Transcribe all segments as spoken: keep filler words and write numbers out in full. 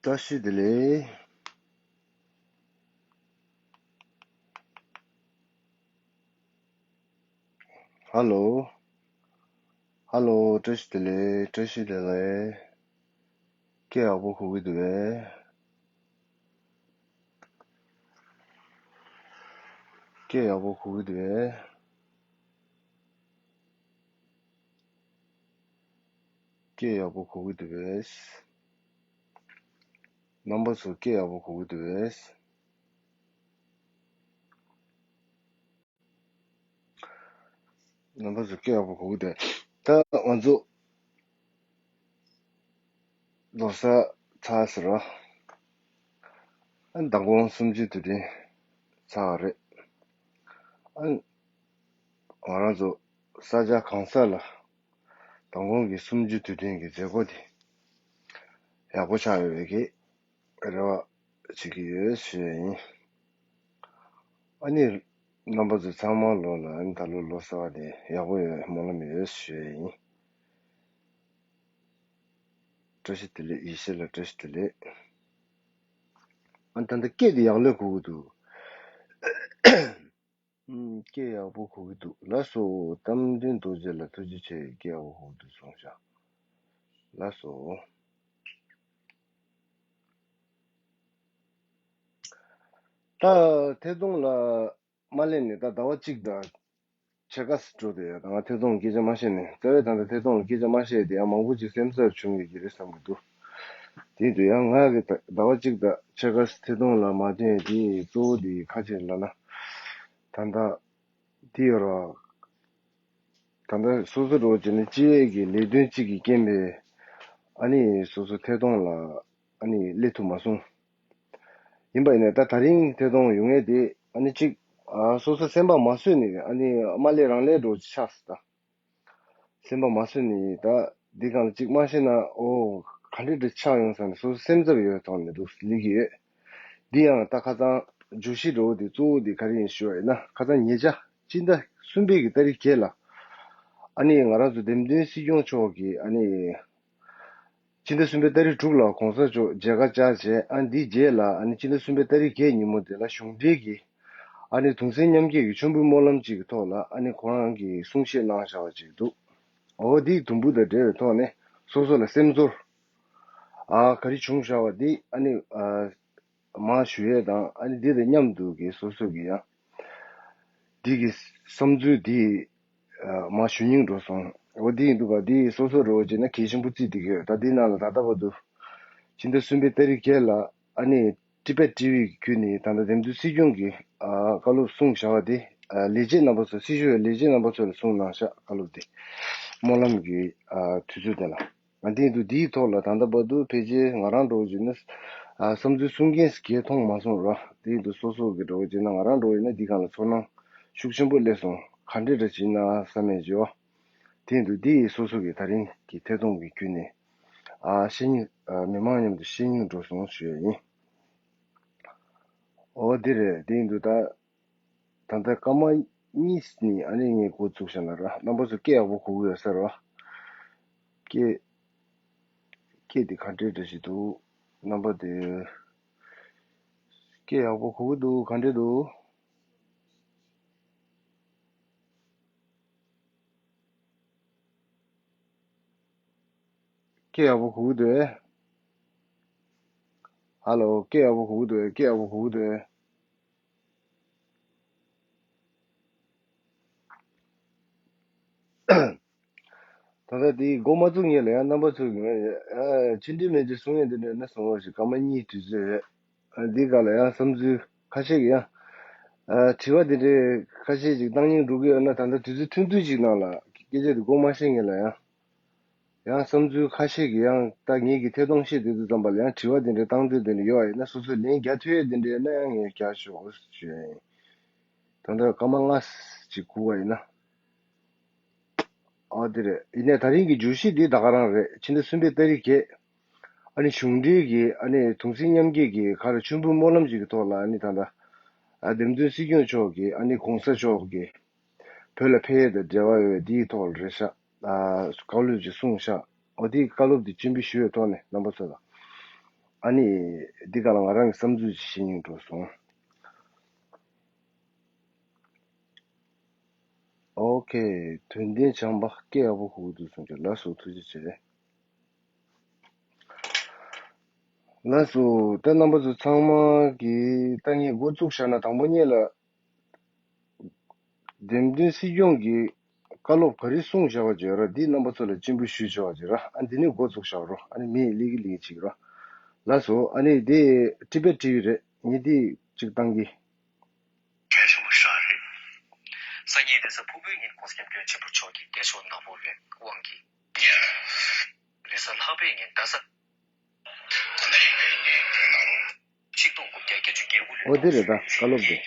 བཀྲ་ཤིས་བདེ་ལེགས། ཧ་ལོ། ཧ་ལོ། བཀྲ་ཤིས་བདེ་ལེགས། བཀྲ་ཤིས་བདེ་ལེགས། སྐད་ཡག་པོ་གོ་གི་འདུག་པས། སྐད་ཡག་པོ་གོ་གི་འདུག་པས། སྐད་ཡག་པོ་གོ་གི་འདུག་པས། རྣམ་པ་ཚོ་སྐད་ཡག་པོ་གོ་གི་འདུག་པས། རྣམ་པ་ཚོ་སྐད་ཡག་པོ་གོ་གི་འདུག་ད་ང་ཚོ་ལོ་གསར་ཚར་ཟེར་རོ། ཨ་མདང་དགོང་གསུམ་བཅུའི་དུས་དྲན་ཚར་བ་རེད། ཨ་ང་རང་ཚོ་ས་ཆ་གང་ས་ལ་མདང་དགོང་གི་གསུམ་བཅུའི་དུས་དྲན་གྱི་མཛད་སྒོ་དེ་ཡག་པོ་ཆགས་ཡོད་པའི་གི་རེ་བ་བྱེད་ཀྱི་ཡོད་ཞུ་ཡ་ཡིན། ཨ་ནི་རྣམ་པ་ཚོ་ཚང་མ་ལོ་ལ་ཨ་ནི་ད་ལོ་ལོ་གསར་བ་དེ་ཡག་པོ་ཡོད་སྨོན་ལམ་ཡོད་ཞུ་ཡ་ཡིན། བཀྲ་ཤིས་བདེ་ལེགས། ཡེ་ཤེས་ལགས་བཀྲ་ཤིས་བདེ་ལེགས། ཨ་ད་ལྟ་སྐད་དེ་ཡག་ལོས་གོ་གི་འདུག་ཨུམ། སྐད་ཡག་པོ་གོ་གི་འདུག་ལགས་སོ། རྟ་མགྲིན་རྡོ་རྗེ་ལགས་ཐུགས་རྗེ་ཆེ། སྐད་ཡག་པོ་གོ་གི་འདུག་གསུངས་ཤག་ལགས་སོ། ད་ཐད་གཏོང་ལ་མ་སླེབས་ནས་ད་ཟླ་བ་གཅིག་དང་ཕྱེད་ཀ་ཙམ་འགྲོ་བསྡད་ཡོད། ད་ང་ཐད་གཏོང་སྐད་ཆ་མ་བཤད་ནས། རྩ་བའི་ད་ལྟ་ཐད་གཏོང་ལ་སྐད་ཆ་མ་བཤད་དེ་ཡང་མང་པོ་ཅིག་སེམས་འཚབ་བྱུང་ཡོད་ཀྱི་རེད་བསམ་གྱི་འདུག་དེ་ཡིན་དུས་ཡང་ང་གི་ད་ཟླ་བ་གཅིག་དང་ཕྱེད་ཀ་ཐད་གཏོང་ལ་མ་བསྟན་དེ་གཙོ་བོ་དེ་ཁ་ཆེ་ལ་ན། ད་ལྟ་དེ་ཡོད་ར། ད་ལྟ་སོ་སོ་འགྲོ་བྱས་ནས་སྤྱི་བའི་གི་ལས་དོན་གཅིག་གི་རྐྱེན་པས་ཨ་ནི་སོ་སོ་ཐད་གཏོང་ལ་ཨ་ནི་སླེབས་ཐུབ་མ་སོང་། ཡིན་པ་ཡིན་ནའི་ད་ད་རིང་ཐད་གཏོང་ཡོང་མཁན་དེ་ཨ་ནི་གཅིག་ཨ་སོ་སོ་སེམས་པ་མ་བཟོད་ནས་ཨ་ནི་མ་སླེབས་རང་སླེབས་འགྲོ་ཆགས་སོང་ད། སེམས་པ་མ་བཟོད་ནས་ད་འདི་སྒང་ལ་གཅིག་མ་ཤེས་ན་ཨོ་ག་འདྲ་འདྲ་ཆགས་ཡོང་ས་ནས་སོ་སོ་སེམས་འཚབ་ཡོད་ཐོག་ནས་འདུག་སླེབས་ཀྱི་ཡོད། འདི་ཡང་ད་ཁ་སང་བརྗོད་གཞི་འགྲོ་བ་འདི་གཙོ་བོ་འདི་ག་རེ་ཡིན་ཞུ་བ་ཡིན་ན། ཁ་སང་ཉེ་ཆར་སྤྱི་ཟླ་གསུམ་པའི་གི་ཏ་རིག་བརྒྱད་ལ་ཨ་ནི་ང་རང་ཚོ་འདེམས་ཐོན་སྲིད་སྐྱོང་མཆོག་གིས་ཨ་ནི་སྤྱི་ཟླ་གསུམ་པའི་ཏ་རིག་དྲུག་ལ་གོང་ས་མཆོག་མཇལ་ཁ་བཅར་བྱས། ཨ་ནི་འདིའི་རྗེས་ལ་ཨ་ནི་སྤྱི་ཟླ་གསུམ་པའི་ཏ་རིག་བརྒྱད་ཉིན་མོ་དེ་ལ་གཞུང་འབྲེལ་གྱི་ཨ་ནི་གདུང་སེམས་མཉམ་སྐྱེད་ཀྱི་མཆོད་འབུལ་སྨོན་ལམ་ཅིག་གི་ཐོག་ལ་ཨ་ནི་ཁོ་རང་གིས་གསུང་བཤད་གནང་བཞག་པ་ཅིག་འདུག་འོ་འདིའི་དུམ་བུ་དང་འབྲེལ་བའི་ཐོག་ནས་སོ་སོ་ལ་སེམས་ཚོར་ཨ་ག་རེ་བྱུང་བཞག་པ་འདི་ཨ་ནི་ཨ་མར་ཞུ་ཡས་དང་། ཨ་ནི་འདི་དང་མཉམ་དུ་གི་སོ་སོ་གི་ཡང་འདི་གི་བསམ་ཚུལ་འདི་ཨ་མར་ཞུ་སྙིང་འདོད་སོང་། འོ་འདི་ཡིན་དུས་ག་འདི་སོ་སོ་རེ་བ་བྱས་ན་གལ་ཆེན་པོ་བརྩིས་བསྡད་ཀྱི་ཡོད། ད་འདི་ནང་ལ་ད་ལྟ་བར་དུ་ཕྱི་ཟླ་གསུམ་པའི་ཏ་རིག་བརྒྱད་ལ་ཨ་ནི་ཊི་བེཊ་ཊི་ཝི་གི་བརྒྱུད་ནས་ད་ལྟ་འདེམས་ཐོན་སྲིད་སྐྱོང་གི་ཨ་བཀའ་སློབ་གསུངས་བཞག་པ་དེ་ཨ་ལས་བྱེད་རྣམ་པ་ཚོ། སྲི་ཞུ་བའི་ལས་བྱེད་རྣམ་པ་ཚོ་ལ་གསུངས་གནང་བཞག་བཀའ་སློབ་དེ། སྨོན་ལམ་གྱི་ཨ་དུས་ཚོད་དེ་ལ། ང་དེ་ཡིན་དུས་འདིའི་ཐོག་ལ་ད་ལྟ་བར་དུ་ཕལ་ཆེར་ང་རང་འགྲོ་བ་བྱས་ན་ཨ་བསམ་ཚུལ་གསུང་མཁན་ཞིག་གས་མཐོང་མ་སོང་ར། དེ་ཡིན་དུས་སོ་སོ་གི་འགྲོ་བ་བྱས་ན་ང་རང་འགྲོ་བ་ཡིན་ན་འདི་སྒང་ལ་ཚོར་སྣང་ཤུགས་ཆེན་པོ་སླེབས་སོང་། ག་འདྲ་འདྲ་བྱས་ན་བསམ་མེད་བྱས། དེ་ཡིན་དུས་འདི་སོ་སོ་གི་ད་རིང་གི་ཐད་གཏོང་གི་བརྒྱུད་ནས་ཨ་བཤེས་གཉེན་ཨ་མི་མང་མཉམ་དུ་བཤེས་གཉེན་འགྲོ་སོང་ཞུ་ཡ་ཡིན། འོ་འདི་རེད། དེ་ཡིན་དུས་ད་ད་ལྟ་སྐར་མ་གཉིས་ནས་ཨ་ནི་ངས་འགོ་བཙུགས་བཞག་ན་ར། རྣམ་པ་ཚོ་སྐད་ཡག་པོ་གོ་གི་ཡོད་ས་རེད་བ། སྐད་སྐད་དེ་ག་འདྲས་འདྲ་ཞིག་འདུག་རྣམ་པ་དེ་སྐད་ཡག་པོ་གོ་གི་འདུག་ག་འདྲས་འདུག་སྐད་ཡག་པོ་གོ་གི་འདུག་ཨེ། ཧ་ལོ། སྐད་ཡག་པོ་གོ་གི་འདུག་ཨེ། སྐད་ཡག་པོ་གོ་གི་འདུག་ཨེ། ད་ལྟ་དེའི་འགོ་མ་བཙུགས་སྔོན་ལ་ཡང་རྣམ་པ་ཚོས་ངས་ཨ་ཕྱི་འབྲེལ་མེད་ཅིག་གསུང་ཡས་འདི་འདྲ་ཡོད་ན་གསུང་རོགས་ཞེས། སྐར་མ་གཉིས་དུས་ཚོད་རེད། ཨ་འདི་ག་ལ་ཡང་བསམ་ཚུལ་ཁ་ཤས་ཀྱི་ཡང་ཨ་དྲི་བ་འདི་འདྲའི་ཁ་ཤས་ཅིག་བཏང་སྙིང་འདོད་ཀྱི་ཡོད་ན། ད་ལྟ་དུས་ཚོད་ཐུང་ཐུང་ཅིག་ནང་ལ་སྐད་ཆ་འདི་འགོ་མ་བཤད་སྔོན་ལ་ཡང་ཡང་བསམ་ཚུལ་ཁ་ཤས་ཀྱི་ཡང་ད་ངེད་ཀྱི་ཐད་གཏོང་བཤད་དུས་དུས་ཙམ་པ་ལ་ཡང་དྲི་བ་འདི་འདྲ་བཏང་འདོད་འདི་འདྲ་ཡོད་པ་ཡིན་ན། སོ་སོས་ལན་རྒྱག་ཐུབ་ཡས་འདི་འདྲ་ཡོད་ན་ཡང་ངས་རྒྱག་ཆོག་ཞུ་ཡ་ཡིན། ད་ལྟ་སྐར་མ་ལྔ་ཅིག་སྒུག་པ་ཡིན་ན། ཨ་དེ་རེད། ཡིན་ནའི་ད་རིང་གི་བརྗོད་གཞི་འདི་ད་ག་རང་རེད། ཕྱི་ཟླ་གསུམ་པའི་ཏ་རིག་བརྒྱད། ཨ་ནི་གཞུང་འབྲེལ་གྱི་ཨ་ནི་གདུང་སེམས་མཉམ་སྐྱེད་ཀྱི་ག་རེ་མཆོད་འབུལ་སྨོན་ལམ་ཅིག་གི་ཐོག་ལ་ཨ་ནི་ད་ལྟ་ཨ་འདེམས་ཐོན་སྲིད་སྐྱོང་མཆོག་གིས་ཨ་ནི་གོང་ས་མཆོག་གིས་བོད་ལ་ཕེབས་ཡས་དང་འབྲེལ་བ་ཡོད་པའི་འདིའི་ཐོག་ལ་རེད་ཤག་ཨ་བཀའ་སློབ་ཅིག་གསུངས་ཤག་འོ་དེའི་བཀའ་སློབ་དེ་སྤྱན་འབུལ་ཞུ་བའི་ཐོག་ནས་རྣམ་པ་ཚོ་ལ། ཨ་ནི་འདི་ག་ལ་ང་རང་གི་བསམ་ཚུལ་ཅིག་བཤད་སྙིང་འདོད་སོང་། ཨོ་ཁེ། དོན་ལྡན་བྱམས་པ་སྐད་ཡག་པོ་གོ་གི་འདུག་གསུངས་ཀྱི། ལགས་སོ། ཐུགས་རྗེ་ཆེ། ལགས་སོ། ད་རྣམ་པ་ཚོ་ཚང་མ་གིས་ད་ངས་འགོ་བཙུགས་བཞག་ན། དང་པོ་ཉིད་ལ་འདེམས་ཐོན་སྲིད་སྐྱོང་གི་བཀའ་སློབ་ག་རེ་གསུངས་བཞག་པ་ཅིག་ཡོད་ར། འདི་རྣམ་པ་ཚོ་ལ་སྤྱན་འབུལ་ཞུས་བྱས་པ་ཅིག་ར། ཨ་འདི་ནས་འགོ་བཙུགས་བཞག་རོགས། ཨ་ནི་མི་ལི་གི་ལི་གི་ཅིག་ར། ལགས་སོ། ཨ་ནི་འདི་ཊི་བེཊ་ཊི་ཝི་རེད། ངས་འདི་ཅིག་བཏང་གི། གལ་ཆེན་པོ་ཞིག་རེད། སང་ཉིན་དེ་ས་ཕུར་བུའི་ཉིན་༸གོང་ས་༸སྐྱབས་མགོན་ཆེན་པོ་མཆོག་གིས་བདེ་མཆོག་ནག་པོ་བའི་དབང་གིས། རེས་གཟའ་ལྷག་པའི་ཉིན་རྡ་ས། ཆིག་སྟོང་དགུ་བརྒྱ་བརྒྱད་ཅུ་གྱ་དགུ་ལོའི། ཨོ་དེ་རེད་ད་བཀའ་སློབ་དེ།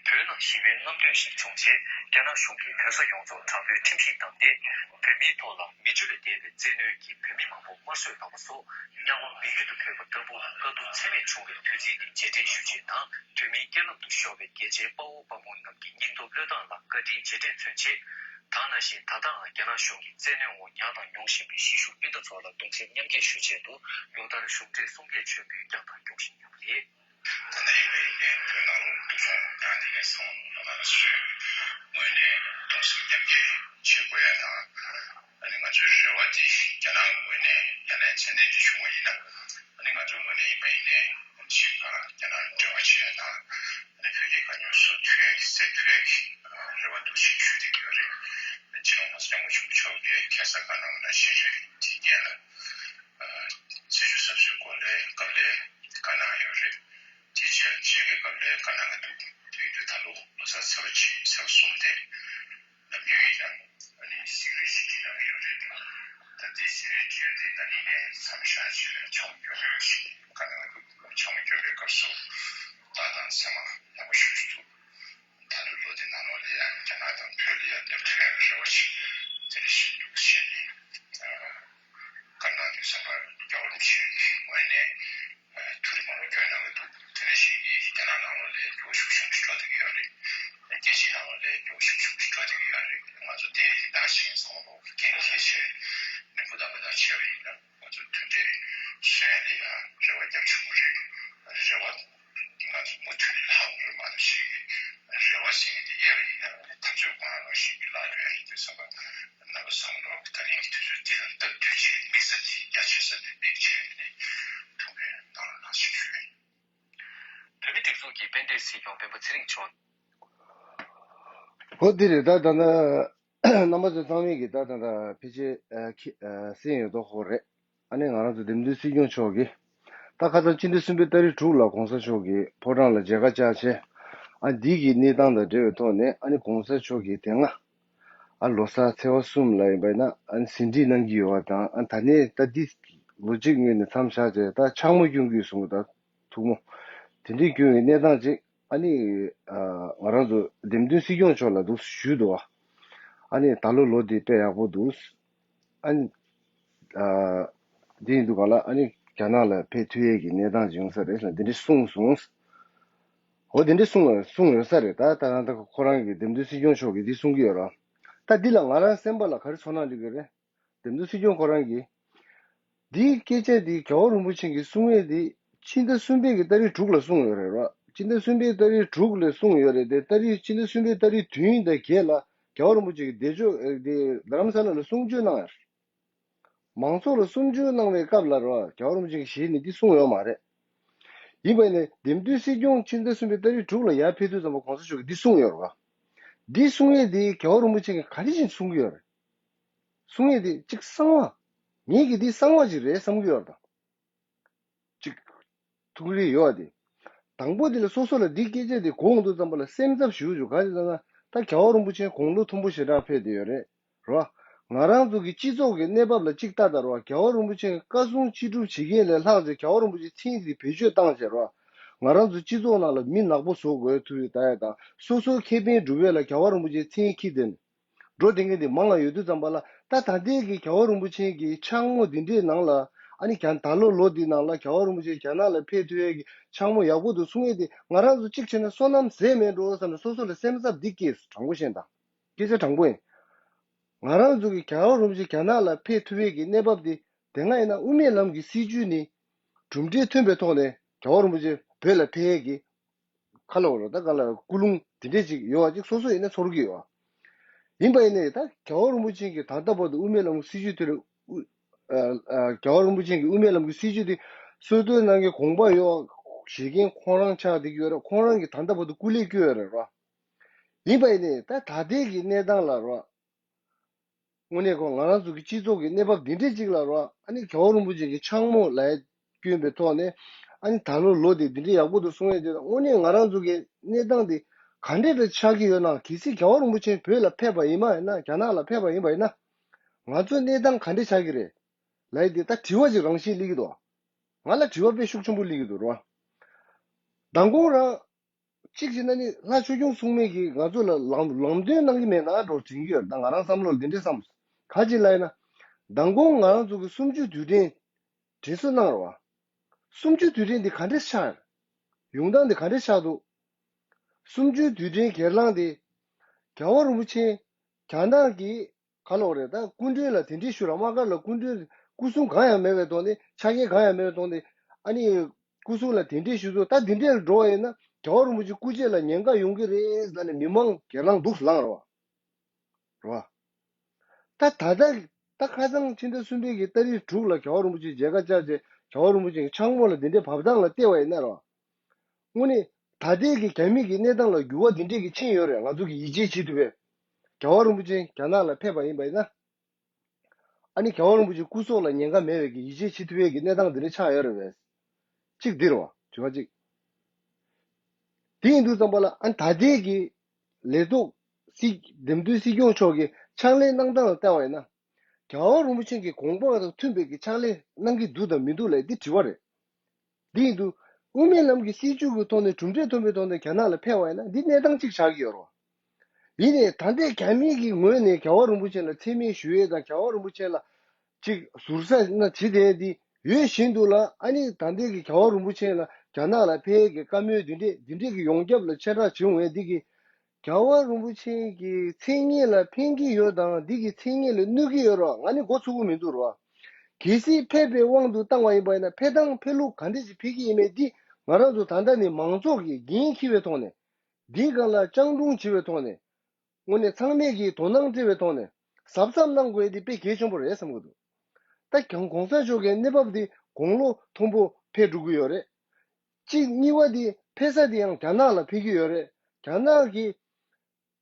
བོད་ནང་ཞི་བའི་རྔམ་སྟོན་ཞིག་བྱུང་རྗེས། རྒྱ་ནག་གཞུང་གིས་བོད་ས་ཡོངས་རྫོགས་དྲག་པོའི་ཁྲིམས་ཞིག་བསྡམས་ཏེ། བོད་མིའི་ཐོག་ལ་མི་རྒྱུ་ལས་འདས་པའི་བཙན་གནོན་གྱིས་བོད་མི་མང་པོ་དམར་གསོད་གནང་བ་སོགས། དམྱལ་བ་མི་ཡུལ་དུ་འཕོས་པ་ལྟ་བུ་དཀའ་སྡུག་ཚད་མེད་བྱུང་བའི་དུས་ཚིགས་འདི་རྗེས་དྲན་ཞུ་ཆེད་དང་། དུས་མིན་རྐྱེན་ལམ་དུ་ཤོར་བའི་རྒྱལ་གཅེས་དཔའ་བོ་དཔའ་མོ་རྣམས་ཀྱི་སྙིང་སྟོབས་བློས་བཏང་ལ་བཀའ་དྲིན་རྗེས་དྲན་མཚོན་ཆེད། ད་ནང་བཞིན་ད་ལྟའང་རྒྱ་ནག་གཞུང་གིས་བཙན་གནོན་འོག་མྱངས་དང་མྱོང་བཞིན་པའི་གཞིས་བཞུགས་སྤུན་ཟླ་ཚོ་ལ་གདུང་སེམས་མཉམ་སྐྱེད་ཞུ་ཆེད་དུ། ལོ་ལྟར་གཞུང་འབྲེལ་གསུང་སྐད་ཆོས་འབུལ་བསྐྱངས་དང་སྐྱོང་བཞིན་ཡོད་པ་རེད། ད་ལྟ་ཡིན་པའི་ཡིན་ནའི་བོད་ནང་ལ་འདུ་འཛོམས་ཡང་དེ་ནས་སོང་ལ་ང་ཚོས་ངོས་ནས་གདུང་སེམས་མཉམ་སྐྱེད་བྱེད་དགོས་ཡ་དང་། ཨ་ནི་ང་ཚོའི་རེ་བ་འདི་རྒྱ་ནག་གི་ངོས་ནས་ཡ་ལན་ཚད་ལྡན་ཅིག་བྱུང་བ་ཡིན་ན། ཨ་ནི་ང་ཚོའི་ངོས་ནས་ཡིན་པ་ཡིན་ནའི་ཕྱིར་ཕར་རྒྱ་ནག་འབྲེལ་བ་བྱེད་ཡ་དང་། ཨ་ནི་བོད་ཀྱི་དཀའ་རྙོག་སེལ་ཐུབ་ཡ་གི་སེལ་ཐུབ་ཡ་གི་རེ་བ་འདུག་ཅིག་ཞུ་བསྡད་ཀྱི་ཡོད་རེད། སྤྱི་ནོར་༸གོང་ས་༸སྐྱབས་མགོན་ཆེན་པོ་མཆོག་གིས་ཁ་སང་བཀའ་གནང་བ་ནང་བཞིན་རེད། དེའི་རྐྱེན་ལ། ཨ། ཚེས་བཅུ་གསར་བཟོའི་སྐོར་ལ་སྐབས་ལ་བཀའ་གནང་ཡོད་རེད། དེའི་རྗེས་ལ་རྗེས་ཀྱི་སྐབས་ལ་བཀའ་གནང་གི་འདུག་དེ་ཡིན་དུས་ད་ལོ་ལོ་གསར་ཚེས་པ་གཅིག་ཚེས་པ་གསུམ་དེ་ནམ་རྒྱུན་ཡིན་ན་ཨ་ནི་གཟིགས་རིས་ཤིག་བྲིས་གནང་གི་ཡོད་རེད། ད་དེ་གཟིགས་རིས་བྲིས་ཡོད་དེ་ད་ནི་ནས་མཚམས་བཞག་བྱས་ལ་ཆང་སྐྱོར་རེ་ཞིག་བཀའ་གནང་གི་འདུག་ཆང་སྐྱོར་བའི་སྐབས་སུ་བདག་དང་མཚན་མ་ཡག་པོ་ཞིག་ཞུ་ཐུབ། ད་ལོའི་ལོ་འདི་ནང་ལོགས་ལ་ཡང་རྒྱ་ནག་དང་བོད་ལ་ཡང་སླེབས་ཐུབ་ཡག་གི་རེ་བ་ཞིག་དེ་འདྲ་ཞིག་འདུག་བྱས་ནས། བཀའ་གནང་དུས་ཙམ་པར་རྒྱལ་བ་རིན་པོ་ཆེའི་ངོས་ནས་ཐུགས་རེ་མང་པོ་བསྐྱོན་གནང་གི་འདུག་དེ་ནང་བཞིན་གྱི་རྒྱ་ནག་ནང་ལོགས་ལ་སྐྱོ་བོ་ཤུགས་ཆེན་པོ་ཞིག་འགྲོ་བསྡད་ཀྱི་ཡོད་རེད། རྒྱལ་སྤྱིའི་ནང་ལོགས་ལ་སྐྱོ་བོ་ཤུགས་ཆེན་པོ་ཞིག་འགྲོ་བསྡད་ཀྱི་ཡོད་རེད། ང་ཚོ་དེ་ལྟ་བཞིན་བསམ་བློ་འགན་འཁྱེར་བྱས་ནས་ཧུར་ཐག་འབད་ཐག་བྱས་པ་ཡིན་ན། ང་ཚོ་མཐུན་སྒྲིལ་བཟོ་ཡ་ལ་ཡང་རེ་བ་རྒྱ་ཆེན་པོ་རེད། རེ་བ་ང་ཚོ་མུ་མཐུད་ནས་ལྷག་དགོས་རེད་མ་གཏོགས་ཞིག་གི་རེ་བ་ཟེར་མཁན་དེ་ཡོད་པ་ཡིན་ན་ཨ་ནི་ཐབས་ཇུས་གང་རང་ཞིག་གི་ལག་འགྲོ་ཡ་རེད་འདུག་བསམ་པ། རྣམ་པ་ཚང་མ་ལ་ད་ལན་གྱི་དུས་ཚོད་འདི་ལ་སྟབས་བསྟུན་བྱས་དམིགས་བསལ་གྱི་རྒྱ་ཆེ་ས་དེ་དམིགས་བྱས་ནས་ཐུགས་ཕན་གནང་རོགས་གནང་ཞེས་ཞུ་ཡ་ཡིན། བོད་མི་སྒྲིག་འཛུགས་ཀྱི་དཔལ་ལྡན་སྲིད་སྐྱོང་སྤེན་པ་ཚེ་རིང་མཆོག་ཧོ་འདི་རེད། ད་ད་ལྟ་རྣམ་པ་ཚོ་ཚང་མས་ཀྱི་ད་ད་ད་ཕལ་ཆེར་ཨ་ཁྱི་ཨ་གསན་ཡོད་མདོག་ཁོ་རེད། ཨ་ནི་ང་རང་ཚོ་འདེམས་ཐོན་སྲིད་སྐྱོང་མཆོག་གིས་ད་ཁ་སང་སྤྱི་ཟླ་གསུམ་པའི་ཏ་རིག་དྲུག་ལ་གོང་ས་མཆོག་གིས་ཕོ་བྲང་ལ་མཇལ་ཁ་བཅར་བྱས། ཨ་འདི་གི་གནས་སྟངས་དང་འབྲེལ་བའི་ཐོག་ནས་ཨ་ནི་གོང་ས་མཆོག་གིས་དེ་སྔ་ཨ་ལོ་གསར་ཚེས་པ་གསུམ་ལ་ཡིན་པ་ན་ཨ་ནི་ཟིན་བྲིས་གནང་གི་ཡོད་པ་དང་། ཨ་ད་ནས་ད་འདི་ལོ་གཅིག་སྔོན་ནས་མཚམས་བཞག་བྱས་ད་འཕྱག་མོ་སྐྱོན་གྱི་གསུང་གི་ད་ཐུགས་མོ་དེ་འདྲའི་སྐྱོན་གྱི་གནས་སྟངས་ཅིག་ཨ་ནི་ཨ་ང་རང་ཚོ་འདེམས་ཐོན་སྲིད་སྐྱོང་མཆོག་ལ་འདུག་ཞུས་འདུག་ཨ་ནི་ད་ལོ་ལོ་འདི་དཔེ་ཡག་པོ་འདུག་ཨ་ནི་ཨ་འདི་ཡིན་འདུག་ག་ལ། ཨ་ནི་རྒྱ་ནག་ལ་ཕེབས་ཐུབ་ཡས་ཀྱི་གནས་སྟངས་ཅིག་ཡོང་ས་རེད་ལ་འདི་འདྲ་གསུངས་སོང་། འོ་དེ་འདྲ་གསུངས་གསུངས་ཡོད་ས་རེད། ད་ད་ད་ཁོ་རང་གི་འདེམས་ཐོན་སྲིད་སྐྱོང་མཆོག་གིས་འདི་གསུང་གི་ཡོད་ར། ད་འདི་ལ་ང་རང་སེམས་པ་ལ་ག་རེ་ཚོར་སྣང་སླེབས་ཀྱི་རེད། འདེམས་ཐོན་སྲིད་སྐྱོང་ཁོ་རང་གིས། འདིའི་སྐད་ཆ་འདི་རྒྱལ་བ་རིན་པོ་ཆེ་གིས་གསུང་ཡས་འདི་ཕྱི་ཟླ་གསུམ་པའི་གི་ཏ་རིག་དྲུག་ལ་གསུངས་ཡོད་རེད་ར། ཕྱི་ཟླ་གསུམ་པའི་ཏ་རིག་དྲུག་ལ་གསུངས་ཡོད་རེད་དེ། ཏ་རིག་ཕྱི་ཟླ་གསུམ་པའི་ཏ་རིག་བདུན་དང་བརྒྱད་ལ་རྒྱལ་བ་རིན་པོ་ཆེ་གིས་བདེ་མཆོག་ཨེ་དེ་རྡ་རམ་ས་ལ་ལ་གསུང་ཆོས་གནང་ཡོད་རེད། མང་ཚོགས་ལ་གསུང་ཆོས་གནང་བའི་སྐབས་ལ་ར་རྒྱལ་བ་རིན་པོ་ཆེ་གིས་ཞལ་ནས་འདི་གསུངས་ཡོད་མ་རེད། ཡིན་པ་ནས་འདེམས་ཐོན་སྲིད་སྐྱོང་ཕྱི་ཟླ་གསུམ་པའི་ཏ་རིག་དྲུག་ལ་ཡར་ཕེབས་དུས་ཙམ་པ་གོང་ས་མཆོག་གིས་འདི་གསུངས་ཡོད་རེད་བ། འདི་གསུང་ཡས་འདི་རྒྱལ་བ་རིན་པོ་ཆེ་གིས་ག་རེ་བྱས་གསུང་གི་ཡོད་རེད། གསུང་ཡས་དེ་གཅིག་གསང་བ། ངེད་ཀྱིས་འདི་གསང་བ་ཅིག་རེད་བསམ་གྱི་ཡོད་རེད་ད། གཅིག་ཐུགས་རེ་ཡོད་དེ། དང་པོ་དེ་ལ་སོ་སོ་ལ་འདི་སྐད་ཆ་དེ་གོ་འོང་དུས་ཙམ་པ་ལ་སེམས་འཚབ་ཞུ་རྒྱུ་ག་རེ་ཟེར་ན། ད་རྒྱལ་བ་རིན་པོ་ཆེ་དགུང་ལོ་མཐོན་པོ་ཞེ་དྲག་ཕེབས་བསྡད་ཡོད་རེད། རེད་བ། ང་རང་ཚོ་གི་སྤྱི་ཚོགས་ཀྱི་གནས་བབ་ལ་གཅིག་ལྟ་དང་རེད་བ། རྒྱལ་བ་རིན་པོ་ཆེ་བཀའ་གསུང་ཅི་སྒྲུབ་བྱེད་མཁན་ལས་ལྷག་ཅིག་རྒྱལ་བ་རིན་པོ་ཆེ་མཚན་དེ་བེད་སྤྱོད་བཏང་བྱས་རེད་བ། ང་རང་ཚོ་སྤྱི་ཚོགས་ནང་ལ་མི་ནག་པོ་བཟོ་དགོས་ཐུབ་ཡོད་ད་ཡ་དང་སོ་སོའི་ཁེ་ཕན་སྒྲུབ་ཡས་ལ་རྒྱལ་བ་རིན་པོ་ཆེ་མཚན་འཁྱེར་བསྡད་ནས། འགྲོ་བསྡད་མཁན་དེ་མང་ང་ཡོད་དུས་ཙམ་པ་ལ་ད་ད་ལྟའི་གི་རྒྱལ་བ་རིན་པོ་ཆེ་གི་འཕྱག་མོ་འདི་འདྲའི་ནང་ལ་ཨ་ནི་ཀྱང་ད་ལོ་ལོ་འདི་ནང་ལ་རྒྱལ་བ་རིན་པོ་ཆེ་རྒྱ་ནག་ལ་ཕེབས་ཐུབ་ཡས་ཀྱི་འཕྱག་མོ་ཡག་པོ་འདུག་གསུང་ཡས་དེ་ང་རང་ཚོ་གཅིག་བྱས་ན་བསོད་ནམས་ཟད་མེད་འགྲོ་བསམ་ནས་སོ་སོ་ལ་སེམས་འཚབ་འདི་སྐྱེས་སོང་། དྲང་པོ་བཤད་ན་ད་སྐད་ཆ་དྲང་པོ་ཡིན། ང་རང་ཚོ་གི་རྒྱལ་བ་རིན་པོ་ཆེ་རྒྱ་ནག་ལ་ཕེབས་ཐུབ་ཡས་ཀྱི་གནས་བབ་དེ་དེ་སྔ་ཡིན་ན་དབུ་མའི་ལམ་གྱི་སྲིད་བྱུས་ནི། གྲུབ་འབྲས་ཐོན་པའི་ཐོག་ནས་རྒྱལ་བ་རིན་པོ་ཆེ་བོད་ལ་ཕེབས་ཡས་ཀྱི་ཁ་ལོ་རོ་ད་ག་ལ་ཀུན་སློང་དེ་འདྲས་ཅིག་ཡོད་པ་ཅིག་སོ་སོ་ཡིན་ན་ཚོར་གྱི་ཡོད། ཡིན་པ་ཡིན་ནའི་ད་རྒྱལ་བ་རིན་པོ་ཆེ་གིས་ད་ལྟ་བར་དུ་དབུ་མའི་ལམ་གྱི་སྲིད་བྱུས་དེ་ལ་དབུ་ཨ་ཨ་རྒྱལ་བ་རིན་པོ་ཆེ་གིས་དབུ་མའི་ལམ་གྱི་སྲིད་བྱུས་དེ་སྲོལ་གཏོད་གནང་མཁན་དགོངས་པ་ཡོད་བཞེས་མཁན་ཁོང་རང་ཆགས་བསྡད་ཀྱི་ཡོད་རེད། ཁོང་རང་གིས་ད་ལྟ་བར་དུ་སྐུ་ལས་བསྐྱོན་ཡོད་རེད་རོ། ཡིན་པ་ཡིན་ནའི་ད་ད་ལྟའི་གི་གནས་སྟངས་ལ་རོ། དངོས་གནས་ཁོ་ང་རང་ཚོ་གི་སྤྱི་ཚོགས་ཀྱི་གནས་བབ་འདི་འདྲས་ཅིག་ལ་རོ། ཨ་ནི་རྒྱལ་བ་རིན་པོ་ཆེ་གི་འཕྱག་མོ་ལ་བསྐྱོན་པའི་ཐོག་ནས་ཨ་ནི་ད་ལོ་ལོ་དེ་འདི་འདྲས་ཡག་པོ་འདུག་གསུང་ཡས་དེ་དང་། དངོས་གནས་ང་རང་ཚོ་གི་གནས་སྟངས་དེ་ག་འདྲས་ལ་ཆགས་ཀྱི་ཡོད་ན། གལ་སྲིད་རྒྱལ་བ་རིན་པོ་ཆེ་བོད་ལ་ཕེབས་པ་ཡིན་པ་ཡིན་ན། རྒྱ་ནག་ལ་ཕེབས་པ་ཡིན་པ་ཡིན་ན། ང་ཚོའི་གནས་སྟངས་ག་འདྲས་ཆགས་ཀྱི་རེད་ལབ་ཡས་དེ་ད་དྲི་བ་ཅིག་རང་བཞིན་སླེབས་ཀྱི་འདུག་ང་ལ་དྲི་བ་དཔེ་ཤུགས་ཆེན་པོ་སླེབས་ཀྱི་འདུག་རོ། མདང་དགོང་རང་གཅིག་བྱས་ན་ནི་ལྷ་ཆོས་སྐྱོང་སྲུང་མས་ཀྱིས་ང་ཚོ་ལ་ལམ་ལམ་སྟོན་གནང་གི་མེད་ན་འགྲོ་དྲན་གྱི་ཡོད། ད་ང་རང་བསམ་བློ་ལ་འདི་འདྲས་བསམ། ག་ཅི་ལབ་ཡིན་ན། མདང་དགོང་ང་རང་ཚོ་གི་གསུམ་བཅུའི་དུས་དྲན་དྲན་གསོ་གནང་རོགས། གསུམ་བཅུའི་དུས་དྲན་འདི་ག་འདྲས་ཆགས། ཡོང་སྟངས་འདི་ག་འདྲས་ཆགས་འདུག་གསུམ་བཅུའི་དུས་དྲན་སྒེར་ལངས་འདི་རྒྱལ་བ་རིན་པོ་ཆེ་རྒྱ་ནག་གི་ག་ལོག་རེད། ད་སྐུ་མགྲོན་ལ་དེ་འདྲས་ཞུ་ར། དམག་སྒར་ལ་སྐུ་མགྲོན་སྐུ་སྲུང་གང་ཡང་མེད་པའི་ཐོག་ནས། ཆ་རྐྱེན་གང་ཡང་མེད་པའི་ཐོག་ནས། ཨ་ནི་སྐུ་སྲུང་ལ་དེ་འདྲས་ཞུ་ཚུལ། ད་དེ་འདྲས་འགྲོ་བ་ཡིན་ན་རྒྱལ་བ་རིན་པོ་ཆེ་སྐུ་ཕྱྭ་ལ་ཉེན་ཁ་ཡོང་གི་རེད་ཟེར་ནས་མི་མང་སྒེར་ལངས་འདུག་ལངས་ར་བ། ར་བ། ད་ད་ལྟ་ད་ཁ་སང་ཕྱི་ཟླ་གསུམ་པའི་གི་ཏ་རིག་དྲུག་ལ་རྒྱལ་བ་རིན་པོ་ཆེ་མཇལ་ཁ་བཅར་རྗེས་རྒྱལ་བ་རིན་པོ་ཆེ་གི་འཕྱག་མོ་ལ་དེ་འདྲས་བབས་སྟངས་ལ་བལྟས་པ་ཡིན་ན་ར་བ། དངོས་གནས་ད་ལྟའི་གི་རྒྱ་མི་གི་གནས་སྟངས་ལ་འགྱུར་བ་འདི་འདྲས་ཀྱི་ཕྱིན་ཡོད་རེད། ང་ཚོ་གི་ཡིད་ཆེས་བྱེད་ཐུབ་པའི་རྒྱལ་བ་རིན་པོ་ཆེ་རྒྱ་ནག་ལ་ཕེབས་པ་ཡིན་པ་ཡིན་ན། ཨ་ནི་རྒྱལ་བ་རིན་པོ་ཆེ་སྐུ་སྲོག་ལ་ཉེན་ཁ་མེད་པའི་གི་ཡིད་ཆེས་བྱེད་ཐུབ་པའི་གི་གནས་སྟངས་འདི་འདྲས་ཆགས་ཡོད་རེད་པས། གཅིག་འདི་རེད་བ། དྲི་བ་གཅིག་དེ་ཡིན་དུས་ཙམ་པ་ལ་ཨ་ནི་ད་ལྟའི་གི་ལས་ཐོག་སྲིད་འདེམས་ཐོན་སྲིད་སྐྱོང་མཆོག་གི་ཕྱག་ལས་གནང་སྟངས་ལ་བལྟས་པ་ཡིན་ན། རྒྱལ་བ་རིན་པོ་ཆེ་གི་དགོངས་པ་དང་མཐུན་པའི་གི་ཕྱག་ལས་གནང་གི་འདུག་དང་མི་འདུག་ལབ་འདི་དྲི་བ་རེད། འདི་ཡིན་དུས་དབུ་མའི་ལམ་གྱི་སྲིད་བྱུས་ཀྱི་ཐོག་ནས་གྲུབ་འབྲས་ཐོན་པའི་ཐོག་ནས་རྒྱ་ནག་ལ་ཕེབས་པ་ཡིན་ན་འདི་གནས་སྟངས་གཅིག་ཆགས་ཀྱི་ཡོད་རེད། ཡིན་ནའི་ད་ལྟའི་རྒྱ་མི་གི་ངོས་ནས་རྒྱལ་བ་རིན་པོ་ཆེ་ལ་མཚན་སྨད་ཞུ་ཡས་དང་། རྒྱལ་བ་རིན་པོ་ཆེ་ལ་ཅིག་ཟུར་ཟ་ན་བྱེད་བསྡད་འདི་ཡོད་བཞིན་དུ་ལ། ཨ་ནི་ད་ལྟའི་གི་རྒྱལ་བ་རིན་པོ་ཆེ་ལ་རྒྱ་ནག་ལ་ཕེབས་ཀྱི་བཀའ་མོལ་འདི་འདྲས་འདི་འདྲས་ཀྱི་ཡོངས་ཁྱབ་ལ་ཆེ་དྲགས་བྱུང་བས་འདི་གི་རྒྱལ་བ་རིན་པོ་ཆེ་གི་མཚན་སྙན་ལ་ཕན་གྱི་ཡོད་དང་འདི་གི་མཚན་སྙན་ལ་གནོད་ཀྱི་ཡོད་རོགས། ང་ནི་མགོ་ཚོད་ཀྱི་མི་འདུག་རོགས། གལ་སྲིད་ཕེབས་པའི་དབང་དུ་བཏང་བ་ཡིན་པ་ཡིན་ན། ཕེབས་སྟངས་ཕེབས་ལུགས་ག་འདྲ་ཞིག་ཕེབས་ཀྱི་ཡིན་མེད་འདི་ང་རང་ཚོ་ད་ལྟ་ནས་མང་ཚོགས་ཀྱིས་འགན་འཁྱེར་བའི་ཐོག་ནས། འདིའི་སྒང་ལ་སྤྱང་གྲུང་བྱེད་པའི་ཐོག་ནས། དངོས་གནས་ཚང་མས་ཀྱིས་དོ་སྣང་སྤྲད་པའི་ཐོག་ནས་གཟབ་གཟབ་གནང་དགོས་ཡས་དེ་དཔེ་གལ་ཆེན་པོ་རེད་བསམ་གྱི་འདུག་ད་ཀྱང་གོང་ས་མཆོག་གི་གནས་བབ་དེ་དགུང་ལོ་མཐོན་པོ་ཕེབས་འགྲོ་གི་ཡོད་རེད། གཅིག་གཉིས་པ་དེ་ཕེབས་ས་དེ་ཡང་རྒྱ་ནག་ལ་ཕེབས་ཀྱི་ཡོད་རེད། རྒྱ་ནག་གི་